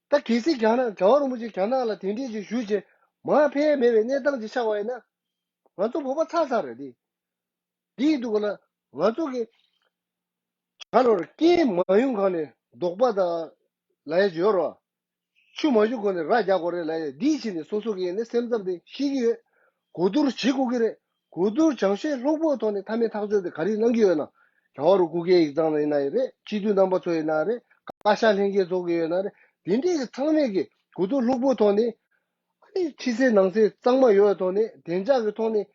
ད་གལ་སྲིད་རྒྱ་ནག་རྒྱལ་བ་རིན་པོ་ཆེ་རྒྱ་ནག་ལ་དེ་འདྲས་ཅིག་ཞུས་བྱས་མར་ཕེབས་མེད་པའི་གནས་སྟངས་ཅིག་ཆགས་པ་ཡིན་ན། ང་ཚོ་བོད་པ་ཚར་ཚར་རེད་དེ། དེའི་འདུག་ག་ལ་ང་ཚོ་གི་ཇ་ལོར་རྐྱེན་མ་ཡོང་གང་ནས་རྡོག་པ་དང་ལ་ཡ་ཇོ་རོ། ཆུ་མ་བཞུ་གོང་ནས་ར་རྒྱག་དགོས་རེད་ལ་ཡ་འདིའི་ཕྱིར་ནས་སོ་སོ་གི་ཡིན་ནས་སེམས་འཚབ་དེ་ཤེས་ཀྱི་ཡོད། གོ་བསྡུར་བྱེད་དགོས་ཀྱི་རེད། གོ་བསྡུར་སྦྱང་བཤད་ལྷུག་པོའི་ཐོག་ནས་མཐའ་མའི་ཐག་གཅོད་དེ་ག་རེ་གནང་གི་ཡོད་ན། རྒྱལ་བ་རུ་སྐུ་སྒེར་ཡིག་ཚང་ལ་ཡིན་ན་ཡིན་རེད། སྤྱི་འཐུས་རྣམ་པ་ཚོ་ཡིན་ན་རེད། བཀའ་ཤག་ལྷན་རྒྱས་ཚོ་གི་ཡོད་ན་རེད། དེ་འདྲས་ཀྱི་ཚང་མས་ཀྱི་གོ་བསྡུར་ལྷུག་པོའི་ཐོག་ནས། ཕྱི་གསལ་ནང་གསལ་གཙང་མ་ཡོད་པའི་ཐོག་ནས་བདེ་འཇགས་ཀྱི་ཐོག་ནས།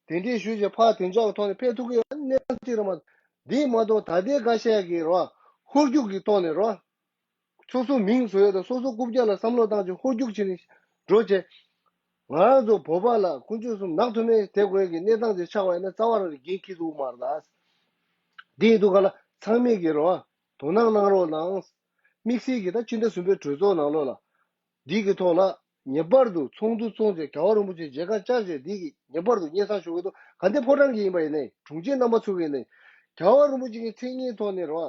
དེ་འདྲའི་ཞུས་བྱས་ཕར་དེ་འཇོག་ཐོག་ནས་ཕེབས་ཐུབ་ཀྱི་ཡོད་གནས་སྟངས་གཅིག་རེད་མ། འདི་མ་གཏོགས་ད་ལྟའི་འགའ་ཤས་ཀྱིས་རོ། ཧོལ་རྒྱུག་གི་ཐོག་ནས་རོ། སོ་སོ་མིང་བཟོ་ཡོད་དང་སོ་སོ་རྐུབ་བཀྱག་ལ་བསམ་བློ་བཏང་བྱས་ཧོལ་རྒྱུག་བྱས་ནས་འགྲོ་བྱས། ང་རང་ཚོ་བོད་པ་ལ་དཀོན་མཆོག་གསུམ་ནག་ཐུ་མེ་དེ་དགོས་ཀྱི་གནས་སྟངས་ཅིག་ཆགས་པ་ཡིན་ན་རྩ་བ་རང་གི་འགན་འཁྱེར་ཐུབ་མ་རེད་ད། འདི་ཡིན་དུས་ག་ལ་ཚང་མས་ཀྱིས་རོ། དོ་སྣང་གནང་རོགས་གནང་། དམིགས་བསལ་གྱིས་ད་ཕྱི་ཟླ་གསུམ་པའི་གྲོས་ཚོགས་ནང་ལོགས་ལ། འདི་གི་ཐོག་ལ་ངེས་པར་དུ་ཚོགས་འདུ་བཙུགས་བྱས་རྒྱལ་བ་རིན་པོ་ཆེ་མཇལ་ཁ་བཅར་བྱས་འདི་གི་ངེས་པར་དུ་སྙན་སེང་ཞུ་གི་འདུག་ག་འདི་ཕོ་བྲང་གི་ཡིན་པ་ཡིན་ནའི་དྲུང་ཆེ་རྣམ་པ་ཚོ་གི་ཡིན་ནའི་རྒྱལ་བ་རིན་པོ་ཆེ་གི་མཚན་སྙན་ཐོག་ནས་རོ།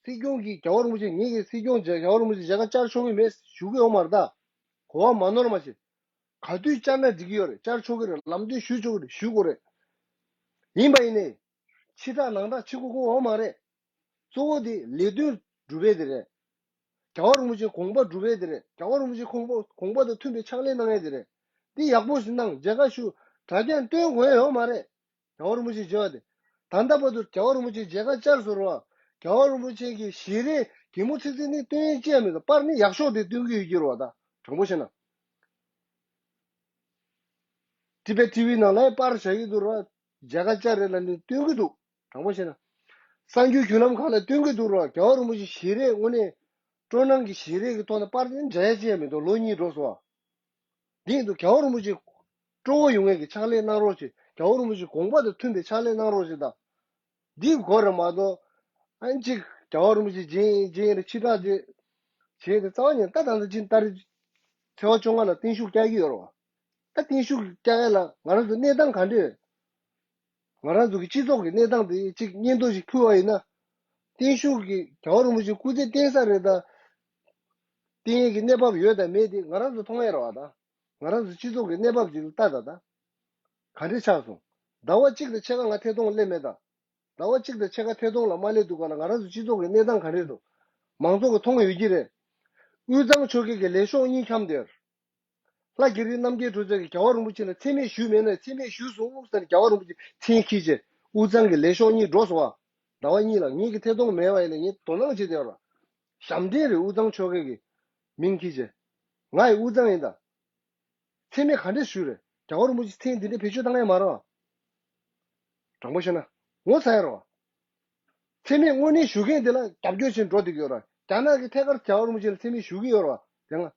སྲིད་སྐྱོང་གིས་རྒྱལ་བ་རིན་པོ་ཆེ་ངེད་ཀྱི་སྲིད་སྐྱོང་མཇལ་རྒྱལ་བ་རིན་པོ་ཆེ་མཇལ་ཁ་བཅར་ཆོག་གི་མེད་ཞུ་གི་ཡོད་མ་རེད་ད། གོ་བ་མ་ནོར་མ་བྱེད། ག་དུས་བཅར་ན་འགྲིག་གི་ཡོད་རེད། བཅར་ཆོག་གི་རེད། ལམ་སྟོན་ཞུ་ཆོག་གི་རེད། ཞུ་དགོས་རེད། ཡིན་པ་ཡིན་ནའི། ཕྱི་བསྒྲགས་ནང་བསྒྲགས་བྱེད་དགོས་ཀྱི་ཡོད་མ་རེད། གཙོ་བོ་དེ་ལས་དོན་སྒྲུབ་ཡས་དེ་རེད། རྒྱལ་བ་རིན་པོ་ཆེའི་དགོངས་པ་སྒྲུབ་ཡས་དེ་རེད། རྒྱལ་བ་རིན་པོ་ཆེའི་དགོངས་པ་དགོངས་པ་དང་མཐུན་པའི་ཕྱག་ལས་གནང་ཡས་དེ་རེད། འདི་ཡག་པོ་ཞིག་གནང་། མཇལ་ཁ་ཞུ། དྲ་རྒྱ་སྟོན་དགོས་ཡས་ཡོད་མ་རེད། རྒྱལ་བ་རིན་པོ་ཆེ་མཇལ་བ་དེ། ད་ལྟ་བར་དུ་རྒྱལ་བ་རིན་པོ་ཆེ་མཇལ་ཁ་བཅར་སོང་རོགས། རྒྱལ་བ་རིན་པོ་ཆེ་གི་ཞལ་རས་གད་མོ་ཚིག་ཚིག་ནི་སྟོན་ཡས་ཅི་ཡང་མེད་དོ། པར་ནི་ཡག་ཤོས་དེ་སྟོན་གྱི་ཡོད་ཀྱི་རེད་བ། ད་དྲང་པོ་བཤད་ན། ཊི་བེཊ་ཊི་ཝི་ནང་ལ་པར་བཞག་གི་འདུག་ར། མཇལ་ཁ་བཅར་རེད་ལབ་ནས་སྟོན་གྱི་འདུག། དྲང་པོ་བཤད་ན། གསར་འགྱུར་བརྒྱུད་ལམ་ཁག་ལ་སྟོན་གྱི་འདུག་ར། རྒྱལ་བ་རིན་པོ་ཆེ་ཞལ་རས་དངོས་གནས་སྤྲོ་སྣང་གི་ཞལ་རས་ཀྱི་ཐོག་ནས་པར་དེ་མཇལ་ཡ་ཅི་ཡང་མི་འདུག། ལོ་གཉིས་འགྲོ་སོང་བ། འདི་ཡིན་དུས་རྒྱལ་བ་རིན་པོ་ཆེ་སྤྲོ་བོ་ཡོང་མཁན་གྱི་ཕྱག་ལས་གནང་རོགས་བྱེད། རྒྱལ་བ་རིན་པོ་ཆེ་དགོངས་པ་དང་མཐུན་པའི་ཕྱག་ལས་གནང་རོགས་བྱེད་དང་། འདི་དགོས་རེད་མ་གཏོགས། ཨ་ནི་གཅིག་རྒྱལ་བ་རིན་པོ་ཆེ་རྗེས་ཡིན་རྗེས་ཡིན་རེད་ཕྱི་བསྒྲགས་རྗེས་བྱས་ཏེ་རྩ་བ་ཉིད་ད་ད་ལྟ་ཕྱིན་ཏ་རིག་ཚེས་པ་བཅོ་ལྔ་ལ་བརྟན་བཞུགས་བསྐྱལ་གྱི་ཡོད་རེད་བ། ད་བརྟན་བཞུགས་བསྐྱལ་ཡ་ལ་ང་རང་ཚོ་གནས་སྟངས་ག་འདྲས། ང་རང་ཚོ་གི་སྤྱི་ཚོགས་ཀྱི་གནས་སྟངས་དེ་གཅིག་སྙན་ཐོ་ཞིག་ཕུལ་བ་ཡིན་ན། བརྟན་བཞུགས་ཀྱི་རྒྱལ་བ་རིན་པོ་ཆེ་སྐུ་ཚེ་བརྟན་ས་རེད་ད། བརྟན་ཡས་ཀྱི་གནས་བབ་ཡོད་དང་མེད་དེ་ང་རང་ཚོ་མཐོང་ཡས་རེད་བ་ད། ང་རང་ཚོ་སྤྱི་ཚོགས་ཀྱི་གནས་བབ་ཅིག་ལ་ལྟ་ད་ད། ག་འདྲས་ཆགས་སོང་། ཟླ་བ་གཅིག་དང་ཕྱེད་ཀ་ང་ཐད་གཏོང་སླེབས་མེད་ད། ཟླ་བ་གཅིག་དང་ཕྱེད་ཀ་ཐད་གཏོང་ལ་མ་སླེབས་དུས་ག་ལ་ང་རང་ཚོ་སྤྱི་ཚོགས་ཀྱི་གནས་སྟངས་ག་འདྲས་འདུག། མང་ཚོགས་ཀྱིས་མཐོང་ཡོད་ཀྱི་རེད། དབུས་གཙང་ཆོལ་ཁའི་གི་ལས་ཤོག་གཉིས་འཁྱམས་བསྡད་ཡོད། ལྷ་རྒྱ་རི་རྣམ་རྒྱལ་གྲོལ་ཚེ་གིས་རྒྱལ་བ་རིན་པོ་ཆེ་ལ་མཚན་སྨད་ཞུས་མེད་ན་མཚན་སྨད་ཞུས་སོང་ཟེར་ནས་རྒྱལ་བ་རིན་པོ་ཆེ་མཚན་འཁྱེར་བྱས་དབུས་གཙང་གི་ལས་ཤོག་གཉིས་འགྲོ་སོང་བ། ཟླ་བ་གཉིས་ལ་ངེད་ཀྱི་ཐད་གཏོང་མེད་པ་ཡིན་ན་ངས་དོ་སྣང་བྱེད་བསྡད་ཡོད་ར། ཞབས་འདྲེན་རེད། དབུས་གཙང་ཆོལ་ཁའི་གི་མིང་འཁྱེར་བྱས། ང་ཡི་དབུས་གཙང་ཡིན་ད། མཚན་སྨད་ག་འདྲས་ཞུས་རེད། རྒྱལ་བ་རིན་པོ་ཆེ་མཚན་འདི་འདྲས་བེད་སྤྱོད་བཏང་ཡ་མ་རེད་བ། དྲང་པོ་བཤད་ན། ངོ་ཚ་ཡ་རེད་བ། མཚན་སྨད་དངོས་གནས་ཞུ་མཁན་དེ་ལ་རྒྱབ་སྐྱོར་བྱེད་འགྲོ་བསྡད་ཀྱི་ཡོད་ར། རྒྱ་ནག་གི་ཐད་ཀར་རྒྱལ་བ་རིན་པོ་ཆེ་ལ་མཚན་སྨད་ཞུ་གི་ཡོད་ར་བ། དེ་སྔ།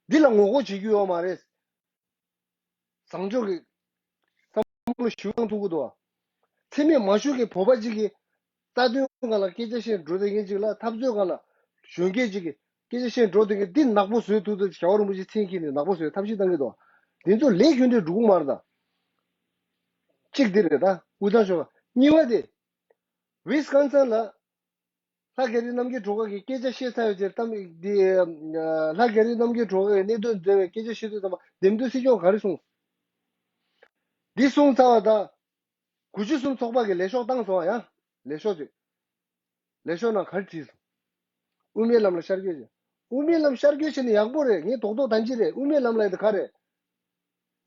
འདི་ལ་ངོ་རྒོལ་བྱེད་རྒྱུ་ཡོད་མ་རེད། བཟང་ཕྱོགས་ཀྱི་བསམ་བློ་ཞིག་བཏང་ཐུབ་ཀྱི་འདུག་བ། མཚན་སྨད་མ་ཞུ་མཁན་བོད་པ་གཅིག་གིས་རྩ་དོན་སྒང་ལ་སྐད་ཆ་བཤད་འགྲོ་བསྡད་མཁན་གཅིག་ལ་འཐབ་རྩོད་སྒང་ལ་གཞོན་སྐྱེས་གཅིག་གིས་སྐད་ཆ་བཤད་འགྲོ་བསྡད་མཁན་འདི་ནག་པོ་བཟོས་ཐུབ་ཐུབ་རྒྱལ་བ་རིན་པོ་ཆེ་མཚན་འཁྱེར་ནས་ནག་པོ་བཟོས་ཐབས་ཤེས་བཏང་གི་འདུག། འདི་ཚོ་ལས་རྒྱུ་འབྲས་འགྲོ་གི་མ་རེད་ད། གཅིག་འདི་རེད་ད་དབུས་གཙང་ཆོལ་ཁ། གཉིས་པ་དེ། ཝིས་ཀོན་སིན་ལ། ལྷ་རྒྱ་རི་རྣམ་རྒྱལ་སྒྲོལ་དཀར་གྱིས་སྐད་ཆ་བཤད་ཚར་བའི་རྗེས་གཏམ་འདི། ལྷ་རྒྱ་རི་རྣམ་རྒྱལ་སྒྲོལ་དཀར་གྱིས་གནད་དོན་འབྲེལ་བའི་སྐད་ཆ་བཤད་དུས་ཙམ་པ་འདེམས་ཐོན་སྲིད་སྐྱོང་ག་རེ་གསུངས། འདི་གསུངས་ཚར་བ་དང་། དགུ་བཅུ་གསུམ་ཚོགས་པ་གི་ལས་ཤོག་བཏང་སོང་ཡ། ལས་ཤོག་ཅིག། ལས་ཤོག་ནང་ག་རེ་བྲིས་སོང་། དབུ་མའི་ལམ་ལ་ཤར་བསྐྱོད་ཅིག། དབུ་མའི་ལམ་ཤར་བསྐྱོད་བྱས་ན་ཡག་པོ་རེད། ངས་རྡོག་རྡོག་ད་ཅི་རེད། དབུ་མའི་ལམ་ལ་ཡིན་ད་ག་རེད།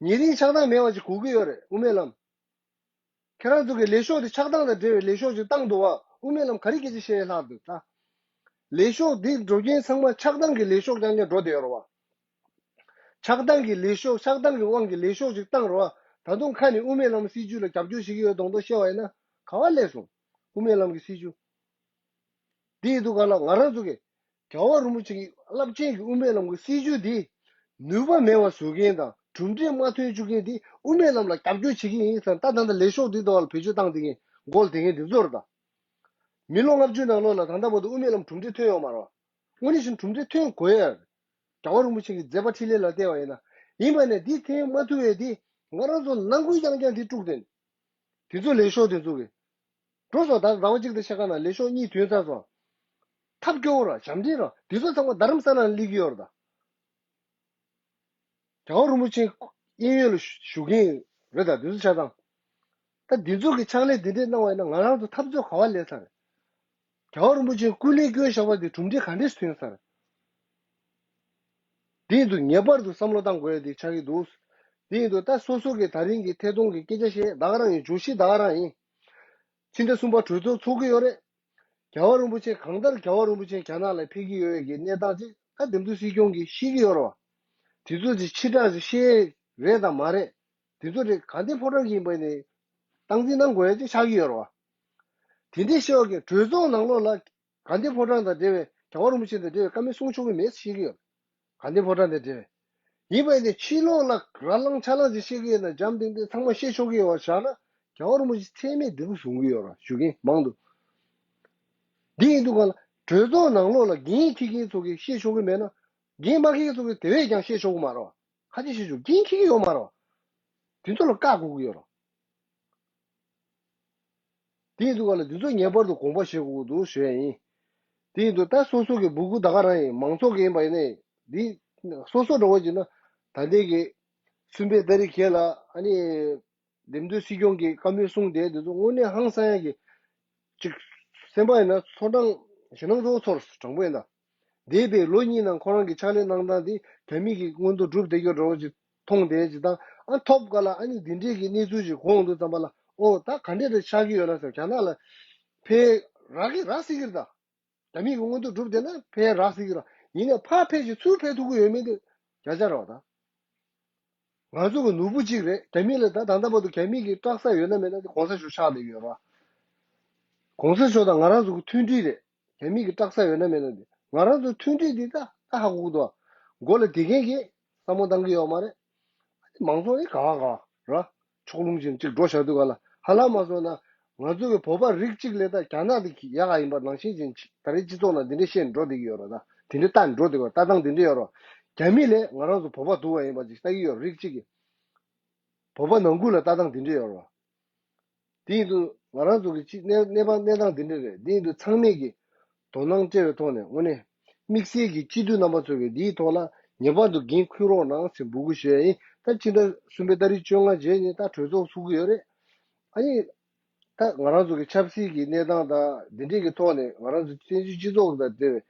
ཉེ་རིང་ཆགས་སྡང་མེད་པ་ཅིག་དགོས་ཀྱི་ཡོད་རེད། དབུ་མའི་ལམ། ཁྱེད་རང་ཚོ་གི་ལས་ཤོག་དེ་ཆགས་སྡང་དང་འབྲེལ་བའི་ལས་ཤོག་ཅིག་བཏང་འདུག་བ། དབུ་མའི་ལམ་ག་རེ་སྐད་ཆ་བཤད་ལྷག་འདུག་ད། ལས་ཤོག་འདི་འགྲོ་མཁན་ཚང་མ་ཆགས་སྡང་གི་ལས་ཤོག་རྐྱང་རྐྱང་འགྲོ་བསྡད་ཡོད་རེད་བ། ཆགས་སྡང་གི་ལས་ཤོག་ཆགས་སྡང་གི་དབང་གིས་ལས་ཤོག་ཅིག་བཏང་རེད་བ། ད་དུང་ཁ་ནས་དབུ་མའི་ལམ་སྲིད་བྱུས་ལ་རྒྱབ་སྐྱོར་བྱེད་ཀྱི་ཡོད་མདོག་མདོག་བཤད་པ་ཡིན་ན་ག་བ་སླེབས་སོང་། དབུ་མའི་ལམ་གྱི་སྲིད་བྱུས། འདི་ཡིན་དུས་ག་ལ་ང་རང་ཚོ་གི་རྒྱལ་བ་རིན་པོ་ཆེ་གི་རླབས་ཆེན་གྱི་དབུ་མའི་ལམ་གྱི་སྲིད་བྱུས་འདི་ནུས་པ་མེད་པ་བཟོ་མཁན་དང་གྲུབ་འབྲས་མ་ཐོན་བཅུག་མཁན་འདི་དབུ་མའི་ལམ་ལ་རྒྱབ་སྐྱོར་བྱེད་ཀྱི་ཡིན་ཟེར་ད་ད་ལྟ་ལས་ཤོག་འདི་འདྲ་བ་ལ་བེད་སྤྱོད་བཏང་བསྡད་མཁན་མགོ་ལ་དེ་མཁན་འདི་ཚོ་རེད་ད། མི་ལོ་ལྔ་བཅུ་ནང་ལོགས་ལ་ད་ལྟ་བར་དུ་དབུ་མའི་ལམ་གྲུབ་འབྲས་ཐོན་ཡོད་མ་རེད། དངོས་གནས་བཞིན་གྲུབ་འབྲས་ཐོན་དགོས་ཡ། རྒྱལ་བ་རིན་པོ་ཆེ་གི་མཛད་པ་འཕྲིན་ལས་ལ་བལྟས་པ་ཡིན་ན། ཡིན་པ་ནས་འདི་ཐོན་མ་ཐུབ་པའི་འདི་ང་རང་ཚོ་ནང་ཁུལ་རྐྱང་རྐྱང་འདི་དཀྲུགས་ཏེ། དེ་ཚོ་ལས་ཤོག་དེ་ཚོ་གི། འགྲོ་སོང་ད་ཟླ་བ་གཅིག་དང་ཕྱེད་ཀ་ནང་ལས་ཤོག་གཉིས་ཐོན་ཚར་སོང་། ཐབས་སྐྱོ་བོ་ར་ཞབས་འདྲེན་ར་དེ་ཚོ་ཚང་མ་རྡ་རམ་ས་ལ་ལ་སླེབས་ཀྱི་ཡོད་རེད་ད། རྒྱལ་བ་རིན་པོ་ཆེ་གཡས་གཡོན་ལ་བཞུགས་མཁན་རེད་ད་དེ་ཚོ་ཆ་ཚང་། ད་དེ་ཚོ་གི་ཕྱག་ལས་དེ་འདྲས་གནང་བ་ཡིན་ན་ང་རང་ཚོ་འཐབ་རྩོད་ག་བ་སླེབས་ཚར་རེད། རྒྱལ་བ་རིན་པོ་ཆེ་སྐུ་ལས་བསྐྱོན་བཞག་པ་དེ་གྲུབ་འབྲས་ག་འདྲས་ཐོན་ཚར་རེད། དེ་ཡིན་དུས་ངེས་པར་དུ་བསམ་བློ་བཏང་དགོས་ཡ་དེ་ཆགས་ཀྱི་འདུག། དེ་ཡིན་དུས་ད་སོ་སོ་གི་ད་རིང་གི་ཐད་གཏོང་གི་སྐད་ཆ་བཤད་ད་ག་རང་ཡིན། བརྗོད་གཞི་ད་ག་རང་ཡིན། ཕྱི་ཟླ་གསུམ་པ་གྲོས་ཚོགས་ཚོགས་ཀྱི་ཡོད་རེད། རྒྱལ་བ་རིན་པོ་ཆེ་གང་ལྟར་རྒྱལ་བ་རིན་པོ་ཆེ་རྒྱ་ནག་ལ་ཕེབས་ཀྱི་ཡོད་པའི་གི་གནས་སྟངས་ཅིག་ད་འདེམས་ཐོན་སྲིད་སྐྱོང་གིས་ཤེས་ཀྱི་ཡོད་རེད་བ། དེ་ཚོ་ཅིག་ཕྱི་བསྒྲགས་ཅིག་བཤད་རེད་དང་མ་རེད། དེ་ཚོ་རེད་ག་འདི་ཕོ་བྲང་གི་ཡིན་པ་ནི་སྟངས་འཛིན་གནང་དགོས་ཡ་ཅིག་ཆགས་ཀྱི་ཡོད་རེད་བ། དེ་འདྲའི་བཤད་པ་གི་གྲོས་ཚོགས་ནང་ལོགས་ལ་དགའ་ལྡན་ཕོ་བྲང་དང་འབྲེལ་བའི་རྒྱལ་བ་རིན་པོ་ཆེ་དང་འབྲེལ་བའི་བཀའ་མོལ་གསུང་ཆོག་གི་མེད་ཟེར་བཤད་ཀྱི་ཡོད། དགའ་ལྡན་ཕོ་བྲང་དང་འབྲེལ་བའི། ཡིན་པ་ཡིན་ནའི་ཕྱི་ལོགས་ལ་ར་ལངས་ཆ་ལངས་ཅིག་བཤད་ཀྱི་ཡོད་ན་འཇམ་ཐིང་ཐིང་ཚང་མ་བཤད་ཆོག་གི་ཡོད་པ་བཞག་ན་རྒྱལ་བ་རིན་པོ་ཆེ་མཚན་སྨད་འདི་ག་བཟུང་གི་ཡོད་ར་ཞུ་མཁན་མང་འདུག། འདི་ཡིན་དུས་ག་ལ་གྲོས་ཚོགས་ནང་ལོགས་ལ་འགན་འཁྱེར་མཁན་ཚོ་གིས་བཤད་ཆོག་གི་མེད་ན་འགན་མ་འཁྱེར་མཁན་ཚོ་གིས་དེ་བས་ཀྱང་བཤད་ཆོག་གི་མ་རེད་བ། ཁ་ཅིག་བཤད་ཆོག་འགན་འཁྱེར་གྱི་ཡོད་མ་རེད་བ། དེ་ཚོ་ལ་བཀག་དགོས་ཀྱི་ཡོད་ར། དེ་ཡིན་དུས་ག་ལ་འདི་ཚོ་ངེས་པར་དུ་དགོངས་པ་བཞེས་དགོས་ཀྱི་འདུག་ཞུ་ཡ་ཡིན། དེ་ཡིན་དུས་ད་སོ་སོ་གི་འབོད་སྐུལ་ད་ག་རང་ཡིན། མང་ཚོགས་ཀྱི་ཡིན་པ་ཡིན་ནའི་འདི་སོ་སོ་འགྲོ་བ་ཅིག་ན་ད་ལྟའི་གི་སུམ་པའི་ཏ་རིག་གེ་ལ་ཨ་ནི་འདེམས་ཐོན་སྲིད་སྐྱོང་གི་བཀའ་མོལ་གསུངས་བསྡད་འདི་ཚོ་དངོས་གནས་ཧང་སང་ཡ་གི་ཅིག་སེམས་པ་ཡིན་ན་ཚོར་སྣང་ཞེད་སྣང་གཙོ་བོ་ཚོར་དྲང་པོ་ཡིན་ད། འདས་པའི་ལོ་གཉིས་ནང་ཁོ་རང་གི་ཕྱག་ལས་གནང་སྟངས་དེ་རྒྱ་མི་གི་མངོན་མཐོ་སྒྲུབ་བསྡད་ཡོད་འགྲོ་ཅིག་མཐོང་བསྡད་ཅིག་དང་ཨ་ཐོབ་ག་ལ་ཨ་ནི་འདི་འདྲས་ཀྱི་གནས་ཚུལ་ཅིག་གོ་ཡོང་དུས་ཙམ་པ་ལ་ཨོ་ད་ག་འདྲས་རེད་ཆགས་ཀྱི་ཡོད་ན་ཟེར། རྒྱ་ནག་ལ་ཕེབས་རག་གི་རག་སྲིད་ཀྱི་རེད་ད། རྒྱ་མི་གི་མངོན་མཐོ་སྒྲུབ་བསྡད་ན་ཕེབས་རག་སྲིད་ཀྱི་རེད། ཡིན་ནའི་ཕར་ཕེབས་ཅིག་ཚུར་ཕེབས་ཐུབ་ཀྱི་ཡོད་མེད་དེ་བརྒྱ་ཆ་རེད་བ་ད། ང་ཚོ་གི་ནོར་བུ་གཅིག་རེད། རྒྱ་མི་ལ་ད་ད་ལྟ་བར་དུ་རྒྱ་མི་གི་སྐྲག་ས་ཡོད་ན་མེད་ན་དེ་གོང་ས་མཆོག་ཆགས་བསྡད་ཡོད་ར། གོང་ས་མཆོག་དང་ང་རང་ཚོ་གི་མཐུན་སྒྲིལ་རེད། རྒྱ་མི་གི་སྐྲག་ས་ཡོད་ན་མེད་ན་དེ་ང་རང་ཚོ་མཐུན་སྒྲིལ་འདི་ད་ད་ཧ་གོ་གི་འདུག་མགོ་ལ་དེ་གན་གི་བསམ་བློ་བཏང་གི་ཡོད་མ་རེད། མང་ཚོགས་ནི་ག་བ་ག་བ་ར། ཕྱོགས་ལྷུང་ཅན་གཅིག་འགྲོ་བཞག་དུས་ག་ལ་ཧ་ལམ་མ་སོང་ན། ང་ཚོ་གི་བོད་པ་རིགས་གཅིག་ལས་ད་རྒྱ་ནག་དེ་གི་ཡག་ག་ཡིན་པ་ནང་བཞིན་ཅན་ཅིག་ད་རེས་སྤྱི་ཚོགས་ནང་འདི་འདྲ་བཤད་འགྲོ་བསྡད་ཀྱི་ཡོད་ར། ད་དེ་འདྲ་ལྟ་འགྲོ་བསྡད་ཀྱི་ཡོད། ལྟ་སྟངས་འདི་འདྲ་ཡོད་ར། རྒྱ་མི་ལས་ང་རང་ཚོ་བོད་པ་སྡུག་བ་ཡིན་པ་ཅིག་ལྟ་གི་ཡོད་རིགས་གཅིག་གི། བོད་པ་ནང་ཁུལ་ལ་ལྟ་སྟངས་འདི་འདྲ་ཡོད་ར། དེ་ཡིན་དུས་ང་རང་ཚོ་གི་ཅི་གནས་གནས་པ་གནས་སྟངས་འདི་འདྲ་རེད། དེ་ཡིན་དུས་ཚང་མས་ཀྱི་དོ་སྣང་སྤྲད་པའི་ཐོག་ནས་དངོས་གནས་དམིགས་བསལ་གྱི་སྤྱི་འཐུས་རྣམ་པ་ཚོ་གིས་འདིའི་ཐོག་ལ་ངེས་པར་དུ་འགན་འཁུར་རོགས་གནང་ཟེར་འབོད་སྐུལ་ཞུ་ཡ་ཡིན། ད་ཕྱི་ཟླ་གསུམ་པའི་ཏ་རིག་བཅོ་ལྔ་རྗེས་ནས་ད་གྲོས་ཚོགས་ཚུགས་ཀྱི་ཡོད་རེད། ཨ་ནི་ད་ང་རང་ཚོ་གི་ཆབ་སྲིད་ཀྱི་གནས་སྟངས་དང་འདི་འདྲས་ཀྱི་ཐོག་ནས་ང་རང་ཚོ་བཙན་བྱོལ་སྤྱི་ཚོགས་དང་འབྲེལ་བའི་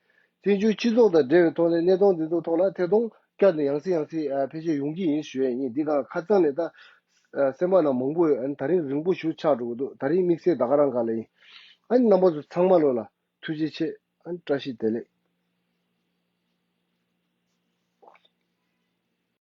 བཙན་བྱོལ་སྤྱི་ཚོགས་དང་འབྲེལ་བའི་ཐོག་ནས་གནས་སྟངས་འདི་ཚོའི་ཐོག་ལ་ཐད་གཏོང་བསྐྱར་དུ་ཡང་སེ་ཡང་སེ་ཨ་ཕལ་ཆེར་ཡོང་གི་ཡིན་ཞུ་ཡ་ཡིན། འདི་ག་ཁ་སང་ནས་ད་ཨ་སེམས་པ་ནང་མང་པོ་ཡོད། ཨ་ནི་ད་རིང་རིང་པོ་ཞིག་ཆགས་འགྲོ་གི་འདུག་ད་རིང་དམིགས་བསལ་ད་ག་རང་ག་ལ་ཡིན། ཨ་ནི་རྣམ་པ་ཚོ་ཚང་མ་ལོ་ལ་ཐུགས་རྗེ་ཆེ། ཨ་ནི་བཀྲ་ཤིས་བདེ་ལེགས།